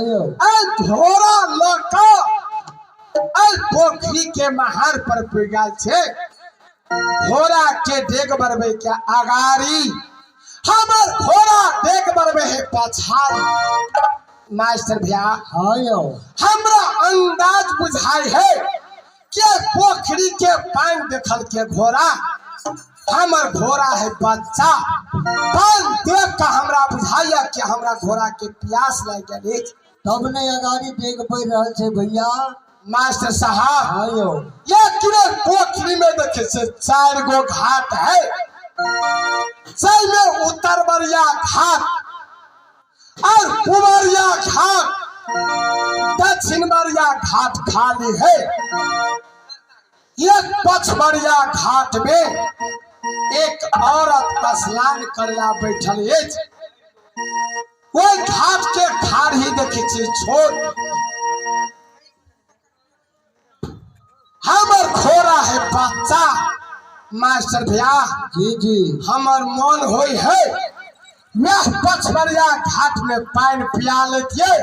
यौ। घोड़ा लऽ कऽ पोखरी के महार पर पुगल छै। घोड़ा के डेग बढ़बै के अगाड़ी, हमर घोड़ा डेग बढ़बै है पछाड़ी। मास्टर भैया हाँ यौ। हमरा अंदाज बुझाई है के पोखरी के पानी देखल के घोड़ा, हमर घोड़ा है बच्चा। पानी देख के हमरा बुझाइया कि हमरा घोड़ा के प्यास लागि गेल अछि। तब ने अगाड़ी डेग बढ़ि रहल छै भैया। मास्टर साहब हाँ यौ। ये किने पोखरी में देखे छै 4 गो घाट है, में उत्तरबरिया घाट और पुबरिया घाट, दक्षिणबरिया घाट खाली है। एक पछबरिया घाट में एक औरत स्नान करला बैठल अछि। ओहि घाट के खाड़ी देखे छी छोट। हमर घोड़ा है बच्चा। मास्टर भैया जी जी। हमर मन होई है वह पछबरिया घाट में पानी पिया लेतिये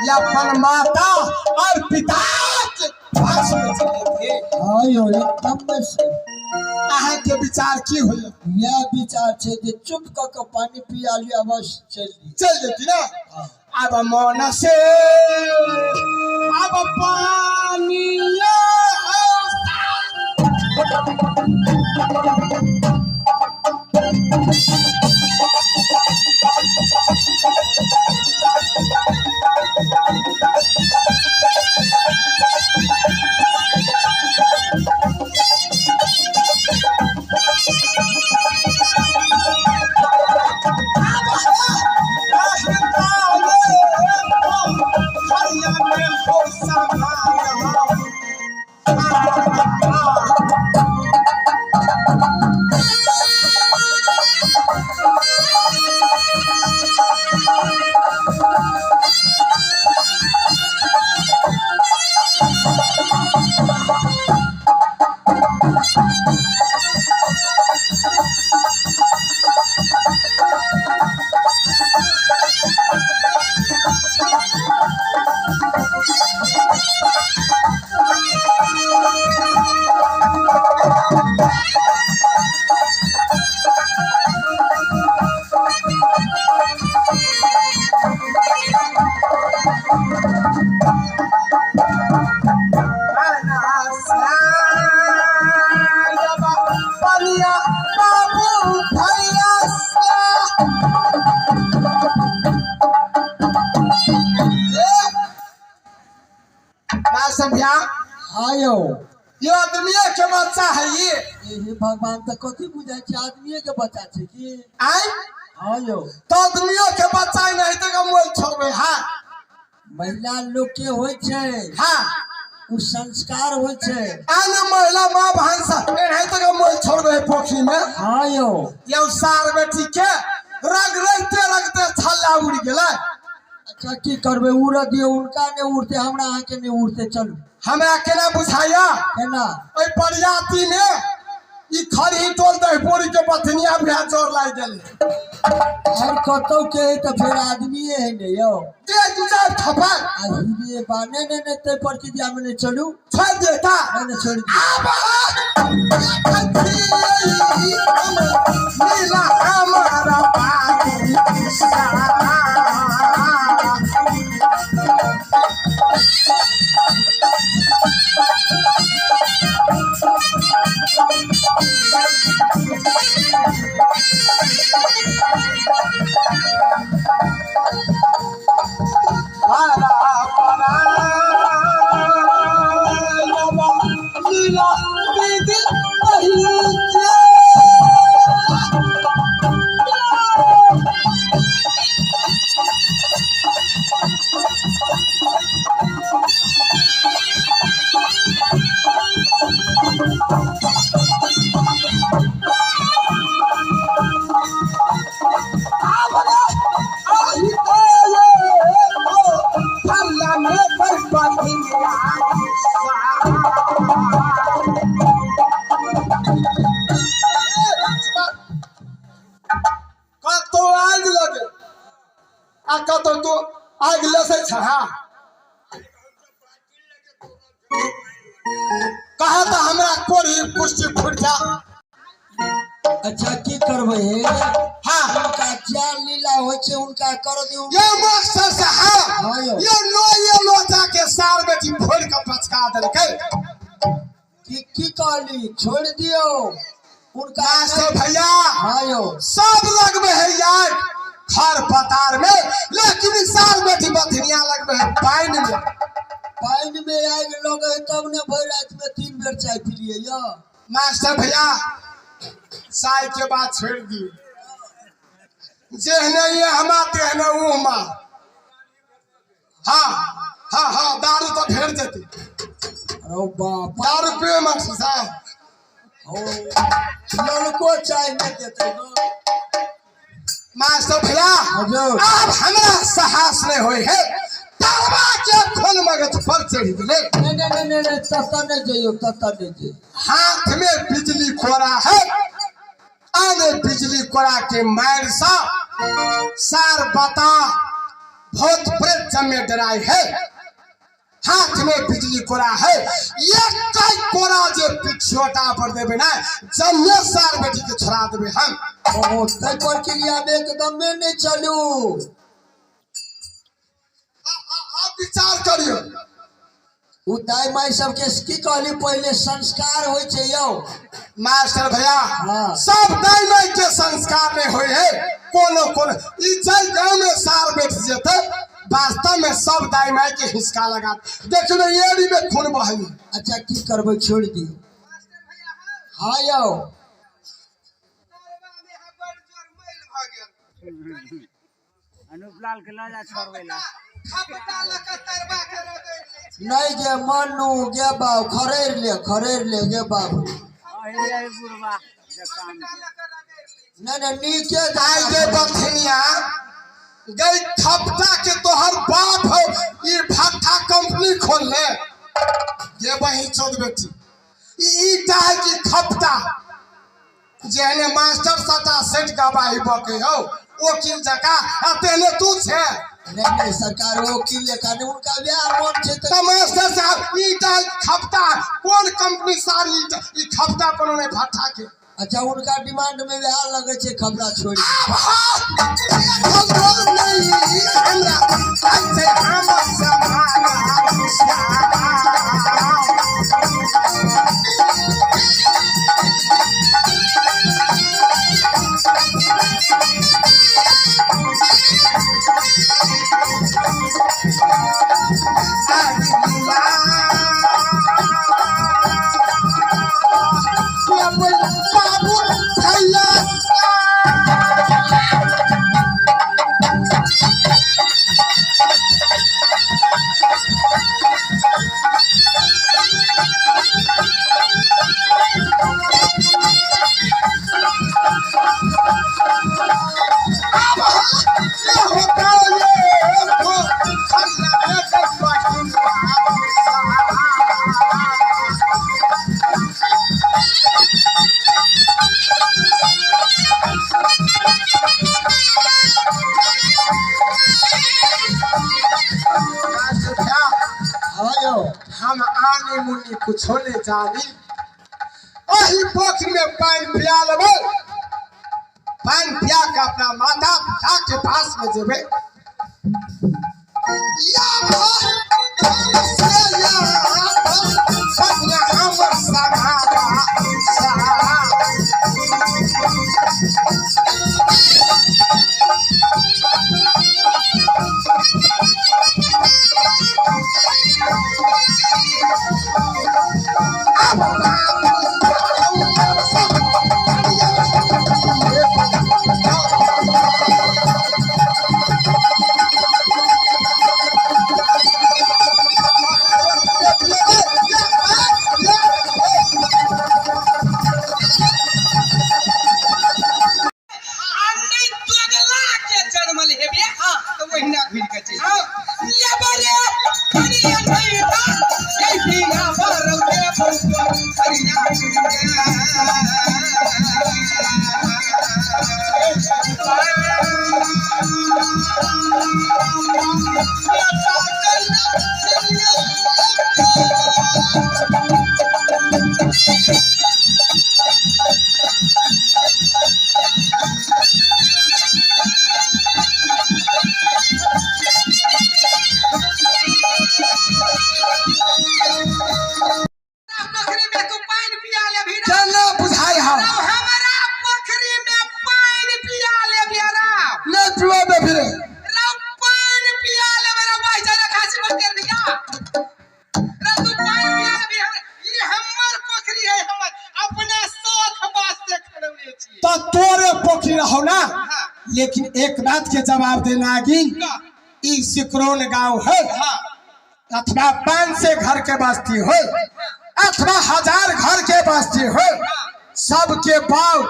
या अपन माता और पिता के पास में चलेतिये। हाँ यौ, एकदम से। अहाँ के विचार की होइए? यह विचार छै जे चुप कऽ के पानी पिया लिअ, बस चलि दियौ। चल जेती ना। हाँ। अब मन से अब पानी हाँ यौ। ये आदमी के बच्चा है ये। हे भगवान, तऽ कथी बुझाइ छै? आदमीए के बच्चा छै की? आय हाँ यौ। तो आदमियों के बच्चा नहीं तो मोल छोड़बे। हाँ महिला लोग के होइ छै। हाँ उ संस्कार होइ छै। आने महिला माँ बहन सब नहीं तो मोल छोड़बे पोखरी में। हाँ यौ। यौ सार बेटी के रंग रंगते रंगते छल्ला उड़ गेलै। अच्छा की करबै, उड़ऽ दियौ, उनका नहि उड़तै, हमरा अहाँके नहि उड़तै। चलू। हमरा केना बुझाइया? केना? ओहि बरियाती में ई खरही टोल दहपोरी के बथनिया बुझा चोर लागि गेलै। और कतौ के है तऽ फेर आदमीए है ने यौ। दे दू चारि थप्पड़। आ हिरे बा, नहि नहि नहि, ताहि प्रक्रिया में नहि चलू। छोड़ि देता। नहि नहि, छोड़ि दियौ। आब नीला हमारा बाबू। कतौ आगि लगे आ कतौ तो आगि लसै छ। हाँ कहा तो हमरा कोरी कुश्ती फुट जा। अच्छा की करबै हे? हाँ उनका क्या लीला होइ छै उनका कर दियौ। ये मास्टर साहब हाँ यौ। ये लो ये लोचा के सार बेटी फोड़ के पचका देलकै। की की कहली छोड़ दियौ उनका। मास्टर भैया हाँ यौ। सब लगबे है यार खर पतार में, लेकिन सार बेटी बथनिया लगबे है पानि में। पानि में आगि लगे तब ने भरि राति में 3 बेर चाय पिलियै यौ। मास्टर भैया चाय के बात छोड़ दियौ, जेहने ये हमा तेहने ऊ हमा। हाँ हाँ हाँ दारू तो भेट जेतै। अरे बाप दारू पिए मास्टर साहब। हो ललको चाय नहीं देते न। मास्टर भैया हजूर। अब हमरा साहस नहीं होय है, तरवा के खून मगज पर चढ़ि गेलै। नहीं नहीं नहीं नहीं नहीं तत्ता नहीं जइयो, तत्ता नहीं जइयो। हाथ में बिजली कोरा है, आने बिजली कोरा के मार सा सार बता बहुत प्रेत जमे डराई है। हाथ में बिजली कोरा है, ये कई कोरा जे पिछोटा पर देबे ना जमे सार बेटी के छोड़ा देबे हम। ओ तै प्रक्रिया में एकदम में नहीं चलू। आप विचार करियो। उ दाई माई सबके की कहली पहिले संस्कार होइ छै यौ। मास्टर भैया हाँ। सब दाई माई के संस्कार नहीं होय है कोनो कोनो। ई जाय गांव में सार बैठ जेते वास्तव में सब दाई माई के हिसका लगा देखियो ने एड़ी में खून बहई। अच्छा की करबै छोड़ दियौ। हाँ यौ। अनुपलाल के लऽ जा छोड़बै ला। नहीं गे मनु गे बाबू खरेर ले गे बाबू। अहे बुढ़वा काम नहीं नहीं नीचे दाई गे बथनिया गई थपटा के तोहर बाप हो ई भट्ठा कंपनी खोल ले ये बही चोद बेटी। ई ईटा है कि खपटा जेहने मास्टर सटा सेठ गवाही बके हो वकील जका आ तेने तू छे। नहीं नहीं सरकार वकील लेखा नहीं उनका व्याह मन छै तो मास्टर साहब ईटा खपटा कौन कंपनी सारी ईटा ई खपटा बनोने भट्ठा के। अच्छा उनका डिमांड में व्याह लगे छै खबरा छोड़। बाबू भैया हम आने मुन्नी कुछो नहीं जानी, वही पोखर में पानी पिया लेबै, पानी पिया के अपना माता पिता के पास में जेबै। या रे तू पानी पिया भी हम ई हमर पोखरी है, हमर अपना शौक वास्ते खड़ौले छी। तो तोरे पोखरी रहो ना। हाँ। लेकिन एक बात के जवाब देना गिन, ई सिकरौन गांव है। हाँ। अथवा 500 घर के बस्ती हो अथवा 1000 घर के बस्ती हो, सबके पाव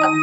आब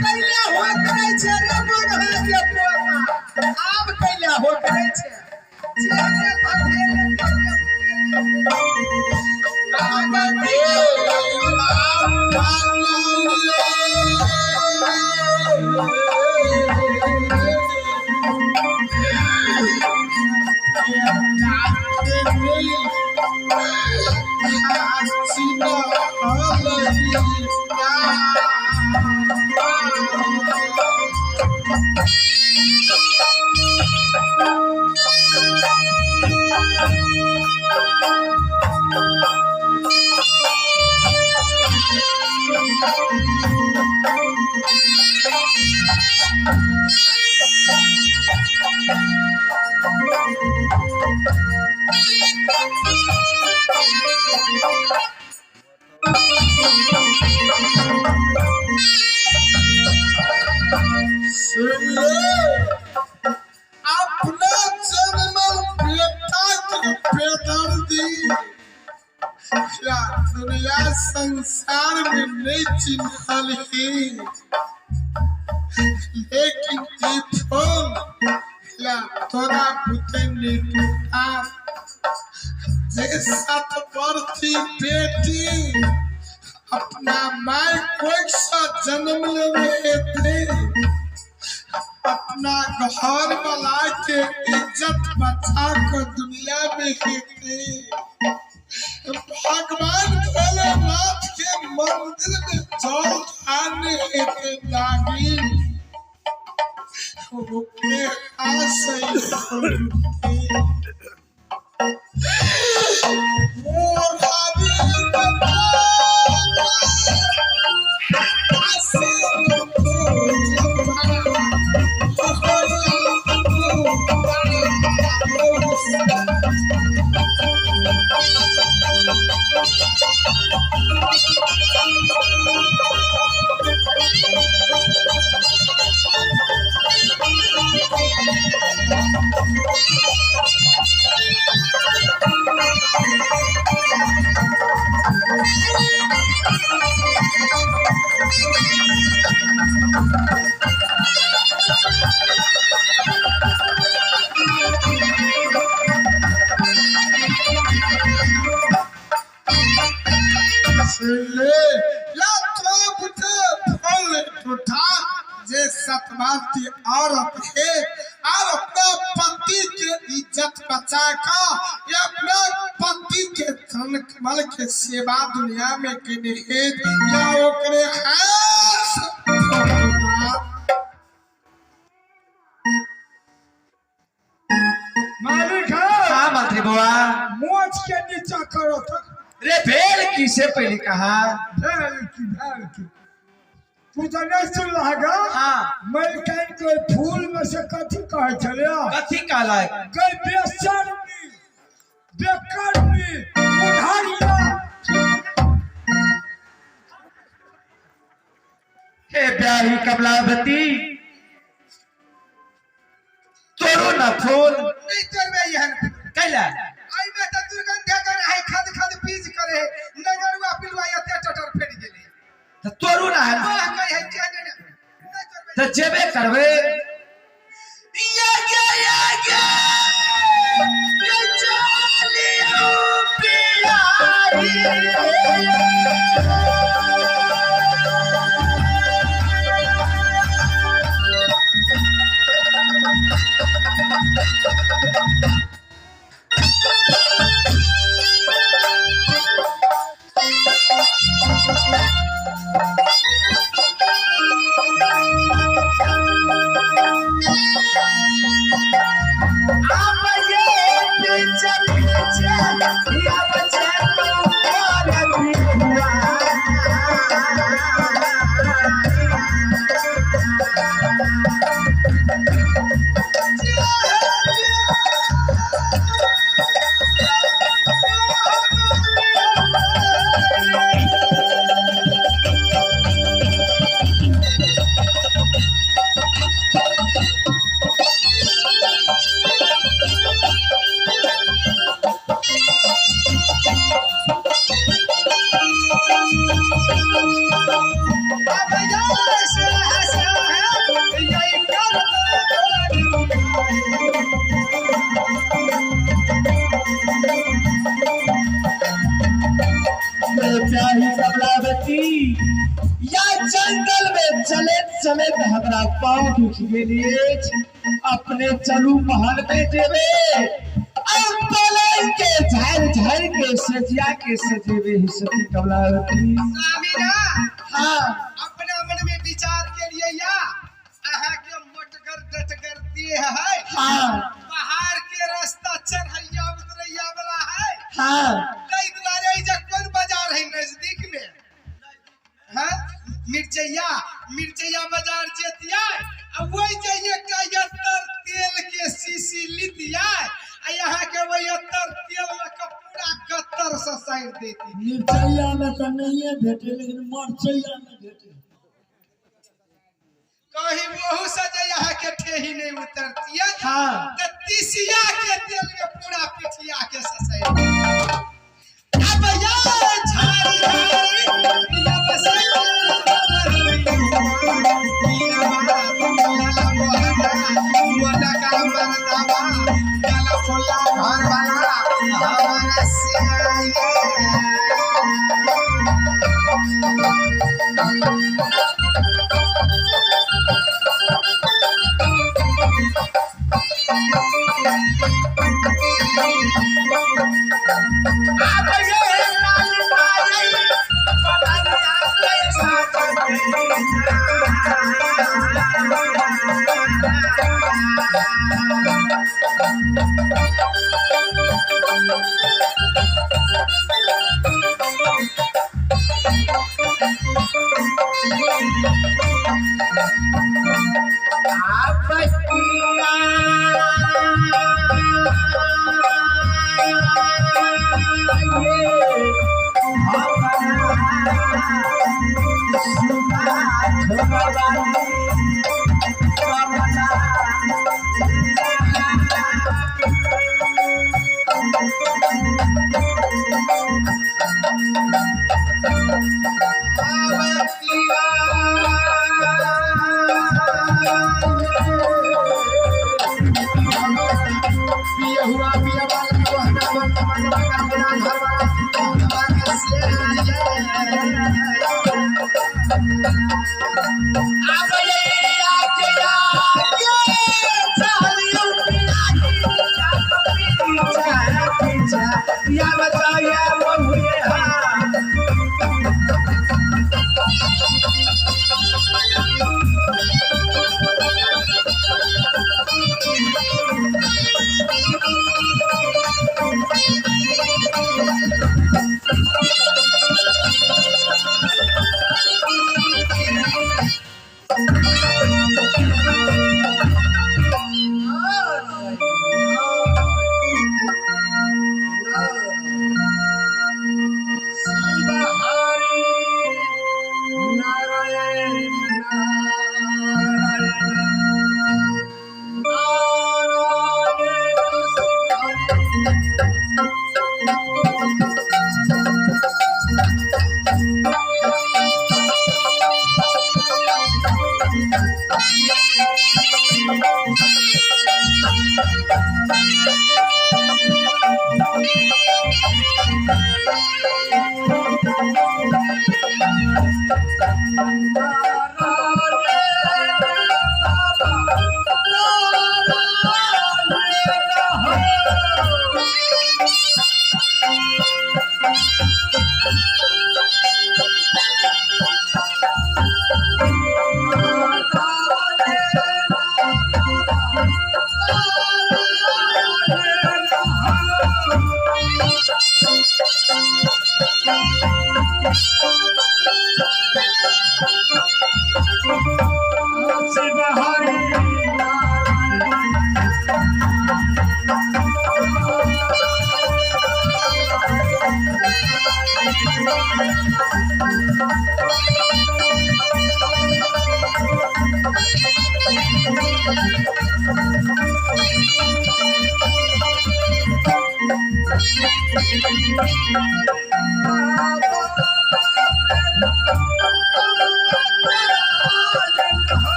कैला होइत रहै छै रे बगहा के पोता, आब कैला होइत रहै छै। जेहने धधेले तेहने अपना जन्मल बेटा के बेदर्दी या दुनिया संसार में नहीं चिन्हल ही, लेकिन ई फोन या तोरा बुते नहीं टूटा। जे सतबरती बेटी अपना my कोई सा जन्म लेने थे, अपना घर वाला के इज्जत बचा कर दुनिया में हेते। भगवान भोलेनाथ के मंदिर में जल ढारने हेते लागी, ओकरे आशय सतमाती औरत है और अपना पति के इज्जत बचा का या अपना पति के धन कमल के सेवा दुनिया में के या ओकरे मालिक। हाँ मंत्री बुआ, मोच के नीचा करो तो रे भेल किसे पहले कहा भेल की भेल की तू तो नहीं सुन रहा। हाँ मलकाइन के फूल में से कथी कहे छले, कथी कहलक? गई बेशर्मी बेकर्मी उधारिया। हे ब्याही कमलावती, तोरो ना फूल नहीं तोड़बे एहन कैला? आई में त दुर्गंध करे है, खद खद पीज करे है, नगरुआ पिलुआ एते टटर फेट गेले। त तोरू ना है कहे है के नहीं तोड़बे त जेबे करबे। या या या या ये चलियो पियारी पीछे पीछे या बचे और भी हुआ। या जंगल में चले चले हमरा पाँव दुख गेल अछि। अपने चलू महल में जेबे और पलंग के झाड़ झाड़ के सजिया के सजेबे ही सती कमलावती। स्वामी ना हाँ अपना मन में विचार के लिए या अहाँ के मोटगर डटगर देह है। हाँ पहाड़ के रास्ता चढ़ैया उतरैया वाला है। हाँ ताहि दुआरे जे कोन बाजार है नजदीक में है मिर्चैया, मिर्चैया बाजार जेतिया आ वही जे एकटा अत्तर तेल के शीशी लितिया आ यहाँ के वही अत्तर तेल लऽ के पूरा गत्तर से साइड देती। मिर्चैया में तो नहीं भेटे लेकिन मरचैया में भेटे। कहीं वहू से जे यहाँ के ठेही नहीं उतरती है। हाँ तो तीसिया के तेल में पूरा पिठिया के ससाई। अब या झाड़ी झाड़ी या बस अब ये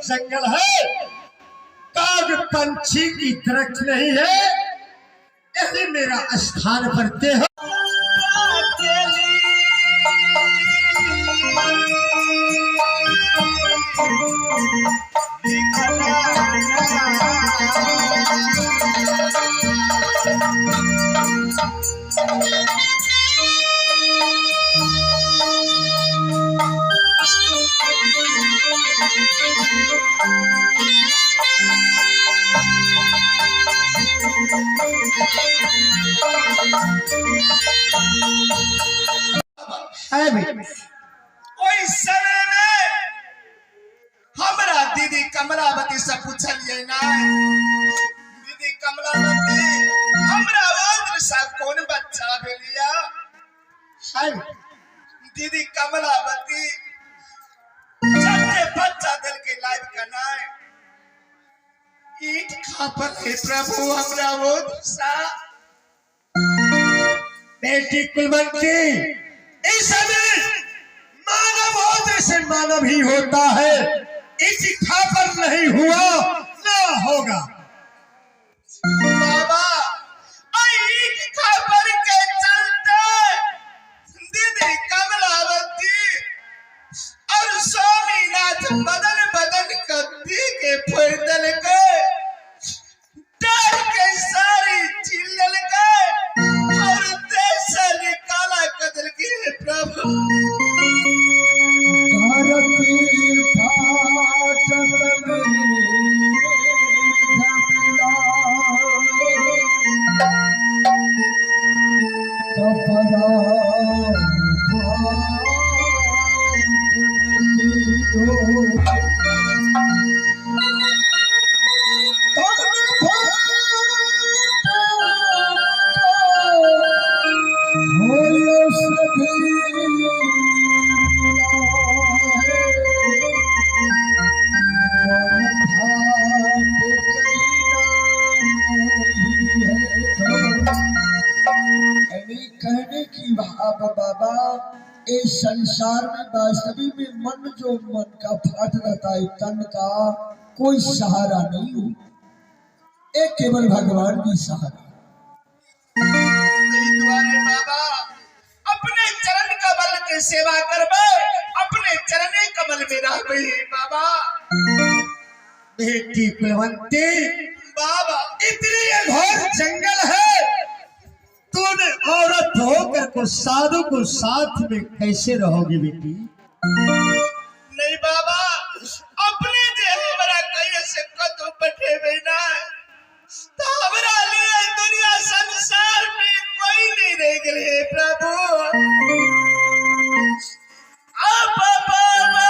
जंगल है, काग पंछी की दरख्त नहीं है, यही मेरा स्थान पड़ते हो। ओहि समय में हमरा दीदी कमलावती से पूछलिए ना, दीदी कमलावती हमरा उद्र से कौन बच्चा भेलिया? दीदी कमलावती जते बच्चा दिल के लाइव करना ईट खापर हे प्रभु हमरा उद्र सा। बेटी कुलवंती, इस समय मानव होने से मानव ही होता है, इस खापर नहीं हुआ ना होगा। बाबा ईट खापर के चलते दीदी कमलावती और स्वामीनाथ बदन बदन कद्दी के फोड़ दल के डर के सारी चिल्लल के और देश निकाला कदल की प्रभु। कहने की भाव बाबा, इस संसार में वास्तविक में मन जो मन का फाट रहता है, तन का कोई सहारा नहीं हो, एक केवल भगवान की सहारा। बाबा अपने चरण कमल के सेवा करबे, अपने चरण कमल में रहबे बाबा। बेटी कुलवंती बाबा इतनी घोर जंगल है, तूने औरत होकर को साधु को साथ में कैसे रहोगी बेटी? नहीं बाबा, अपने जे हमरा कहीं से कतो पठेबे ना तो हमरा लिए दुनिया संसार में कोई नहीं रह गए प्रभु। आप बाबा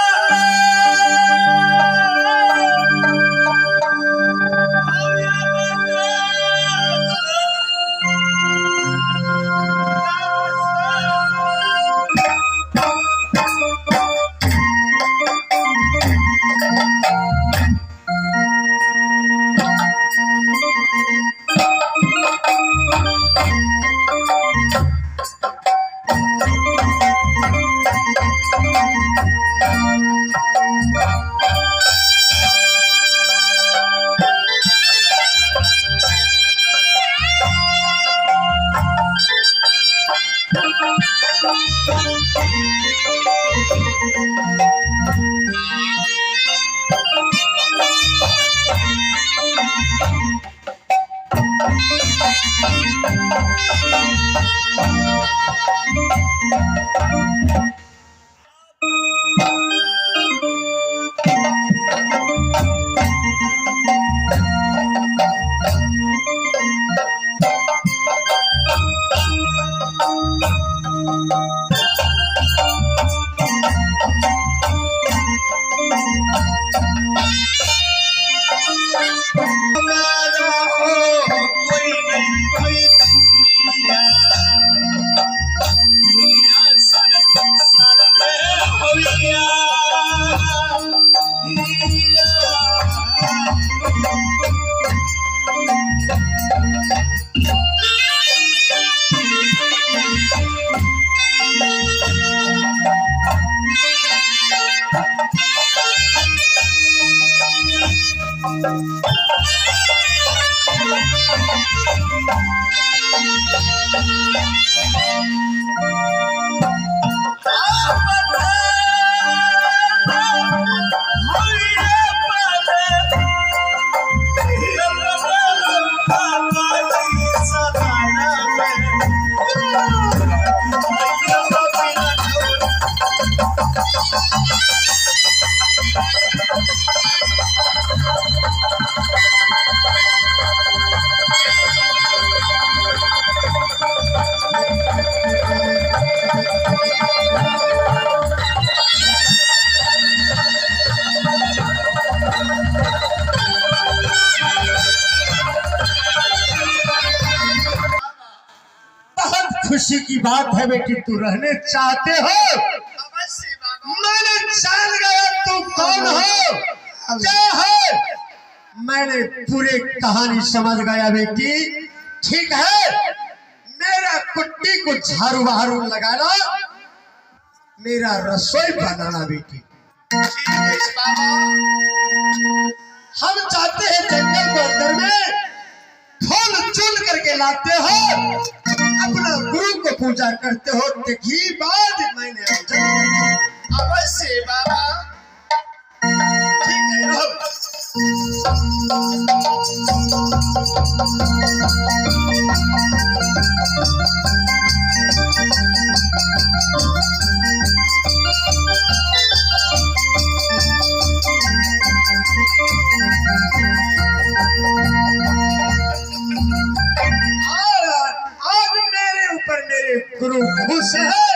खुशी की बात है बेटी, तू रहने चाहते हो। मैंने जान गया तू कौन हो, क्या है, मैंने पूरी कहानी समझ गया बेटी। ठीक है, मेरा कुट्टी को झाड़ू बहारू लगाना, मेरा रसोई बनाना बेटी। हम चाहते हैं जंगल को अंदर में फूल चुन करके लाते हो, अपना गुरु को पूजा करते हो। देखी बात मैंने अवश्य बाबा। ठीक है, रहो। गुरु खुश है,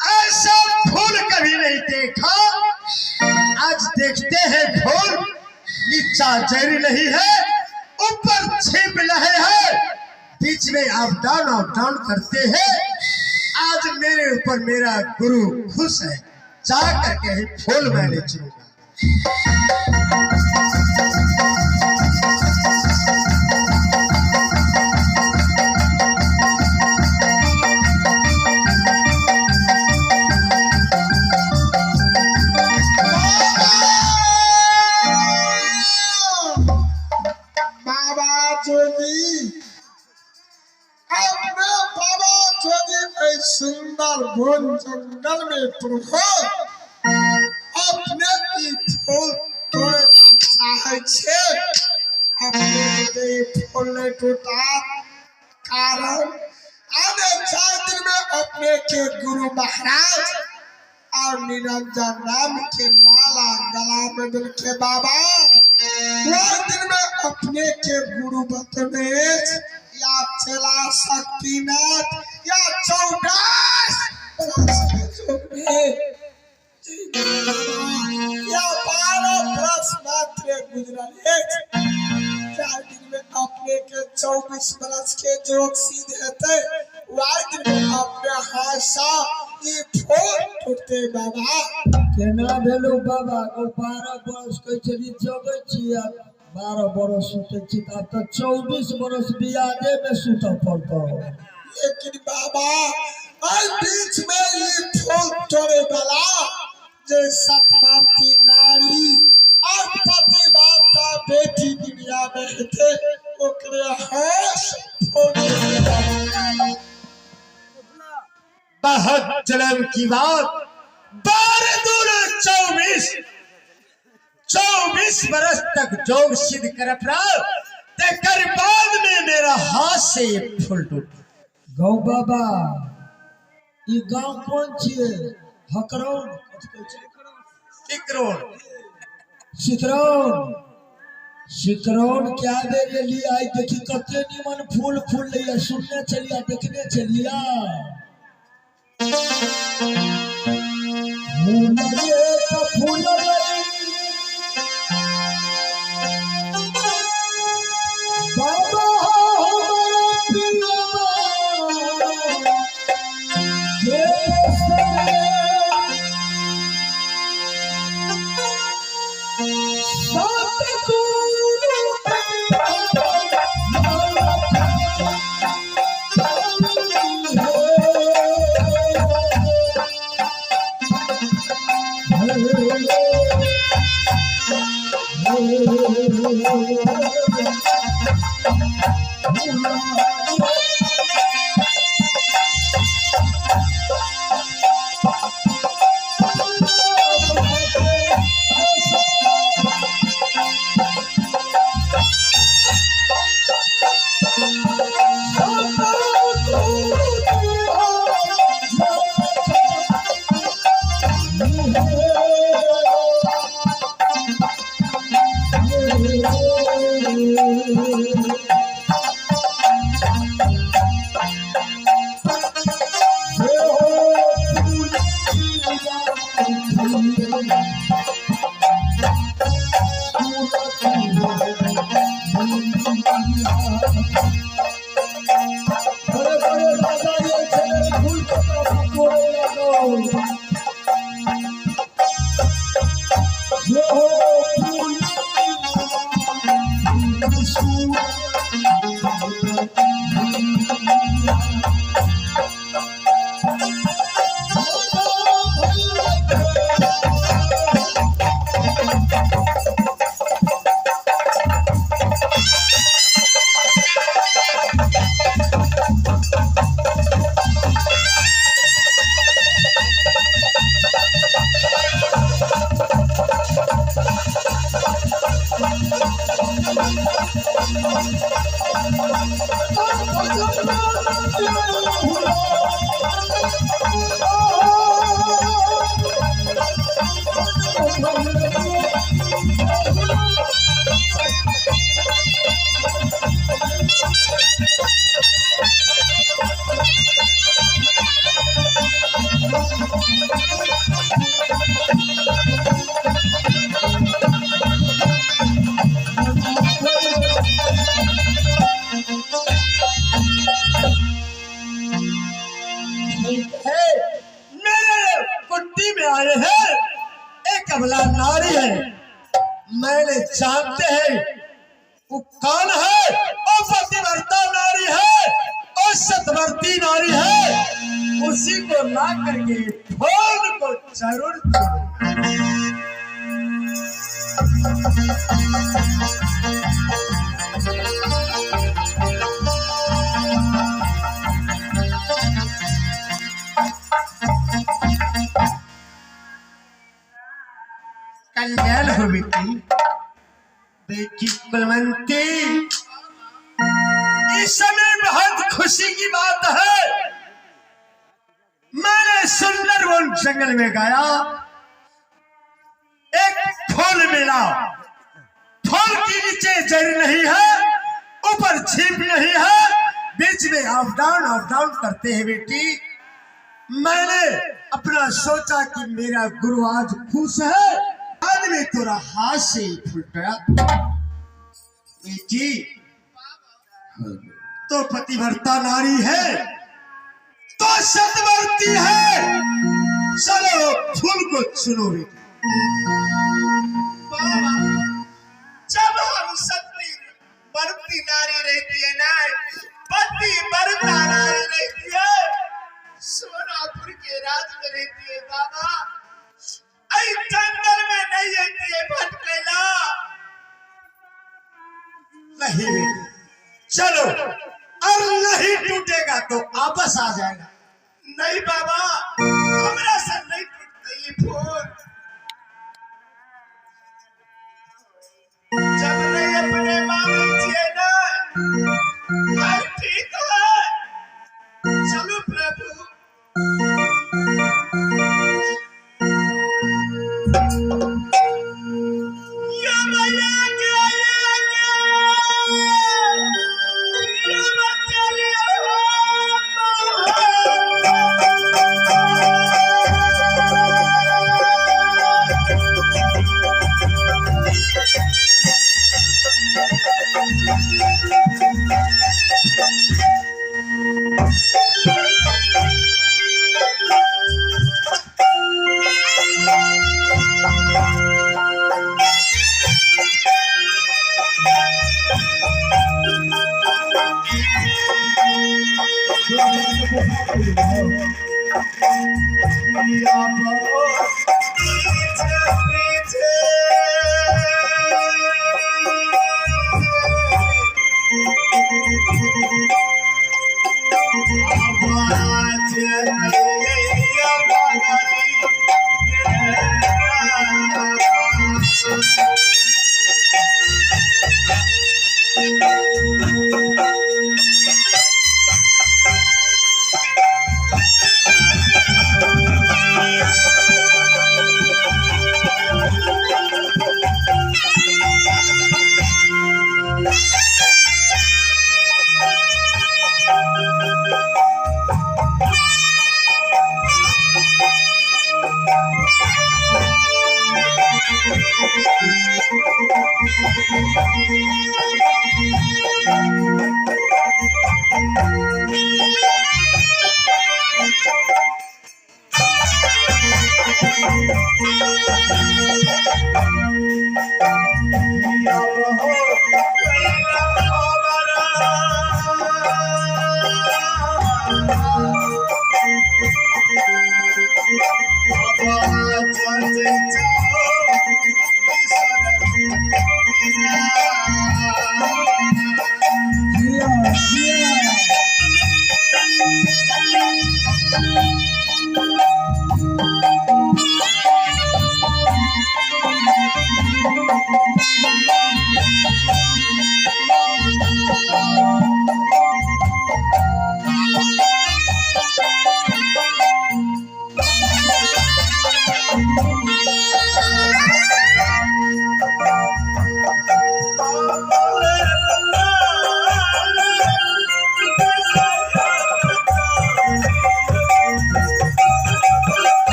ऐसा फूल कभी नहीं देखा। आज देखते हैं फूल नीचा जरी नहीं है, ऊपर छिप रहे हैं, बीच में अप डाउन करते हैं। आज मेरे ऊपर मेरा गुरु खुश है, जा करके ही फूल मैंने चुनूंगा। सुंदर वन जंगल में प्रभु अपने फूल तोड़ना चाहे छे, अपने फूल नहीं टूटा। कारण आने 4 दिन में अपने के गुरु महाराज और निरंजन राम के माला गला में दिल के बाबा, वह दिन में अपने के गुरु बतने या चला शक्तिनाथ या चौदास या 12 बरस मात्र गुजरल। 4 दिन में अपने के 24 बरस के जोग सिद्ध हेतै, वह दिन में अपने हाथ सा ई फूल टूटते बाबा। केना भेलो बाबा? 12 बरस कहै छली जगै छी, 12 बरस सुतै छी, आब तऽ 24 बरस बियाजे में सुतऽ पड़तौ। लेकिन बाबा एहि बीच में ई फूल तोड़े वाला जे सतमाती नारी और पतिव्रता बेटी दुनिया में हेतै, ओकरे हाथ फूल। बहुत जन्म की बात, 12 दूना 24, 24 बरस तक जोग सिद्ध कर तेकर बाद में मेरा हाथ से ये फूल टूटा। गौ बाबा ई गांव कोन छियै? हकरौन सिकरौन। सिकरौन सिकरौन क्या बेर एली आइ देखी कते निमन फूल फूल सुनने चलिया देखने चलिया। फूल बाबा नारी है, मैंने जानते हैं वो कौन है। वो पतिव्रता नारी है और सतवर्ती नारी है, उसी को ला करके फोन को जरूर छोड़ो। कल्याण हो बेटी, बेटी कुलवंती, इस समय बहुत खुशी की बात है। मैंने सुंदरवन जंगल में गया, एक फूल मिला। फूल के नीचे जड़ नहीं है, ऊपर छीप नहीं है, बीच में अप डाउन करते हैं बेटी। मैंने अपना सोचा कि मेरा गुरु आज खुश है, बाद में तोरा हाथ से ही फूट गया। बेटी तो पतिव्रता नारी है, तो सतवर्ती है। चलो फूल को चुनो बेटी। बाबा जब हम सती बरती नारी रहती है ना, पति बरता नारी रहती है, सोनापुर के राज में रहती है बाबा, आई जंगल में नहीं रहती है भटकेला। नहीं बेटी चलो, और नहीं टूटेगा तो आपस आ जाएगा। नहीं बाबा हमरा से नहीं टूटते ये फूल। जब नहीं अपने मांगे छे ना,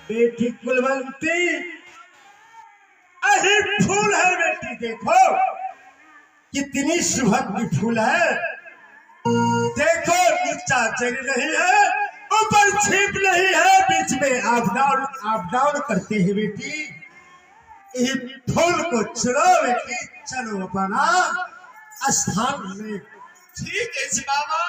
बेटी कुलवंती, अरे फूल है बेटी, देखो कितनी सुभग फूल है। देखो नीचा जड़ नहीं है, ऊपर छिप नहीं है, बीच में अप डाउन करते हैं बेटी। ये फूल को चुनो बेटी, चलो अपना स्थान में। ठीक है बाबा।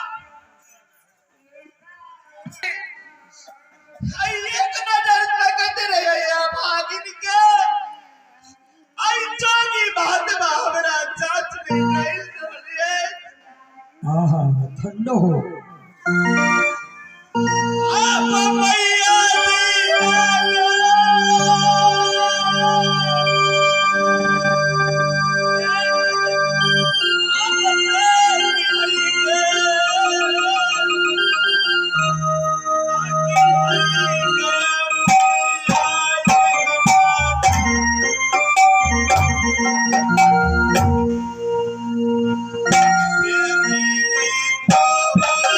एक नजर तकत रहे भागिन के, आई जोगी बात हमरा चाच में नहीं रहलिए। आहा ठंडो हो आप मैया Oh,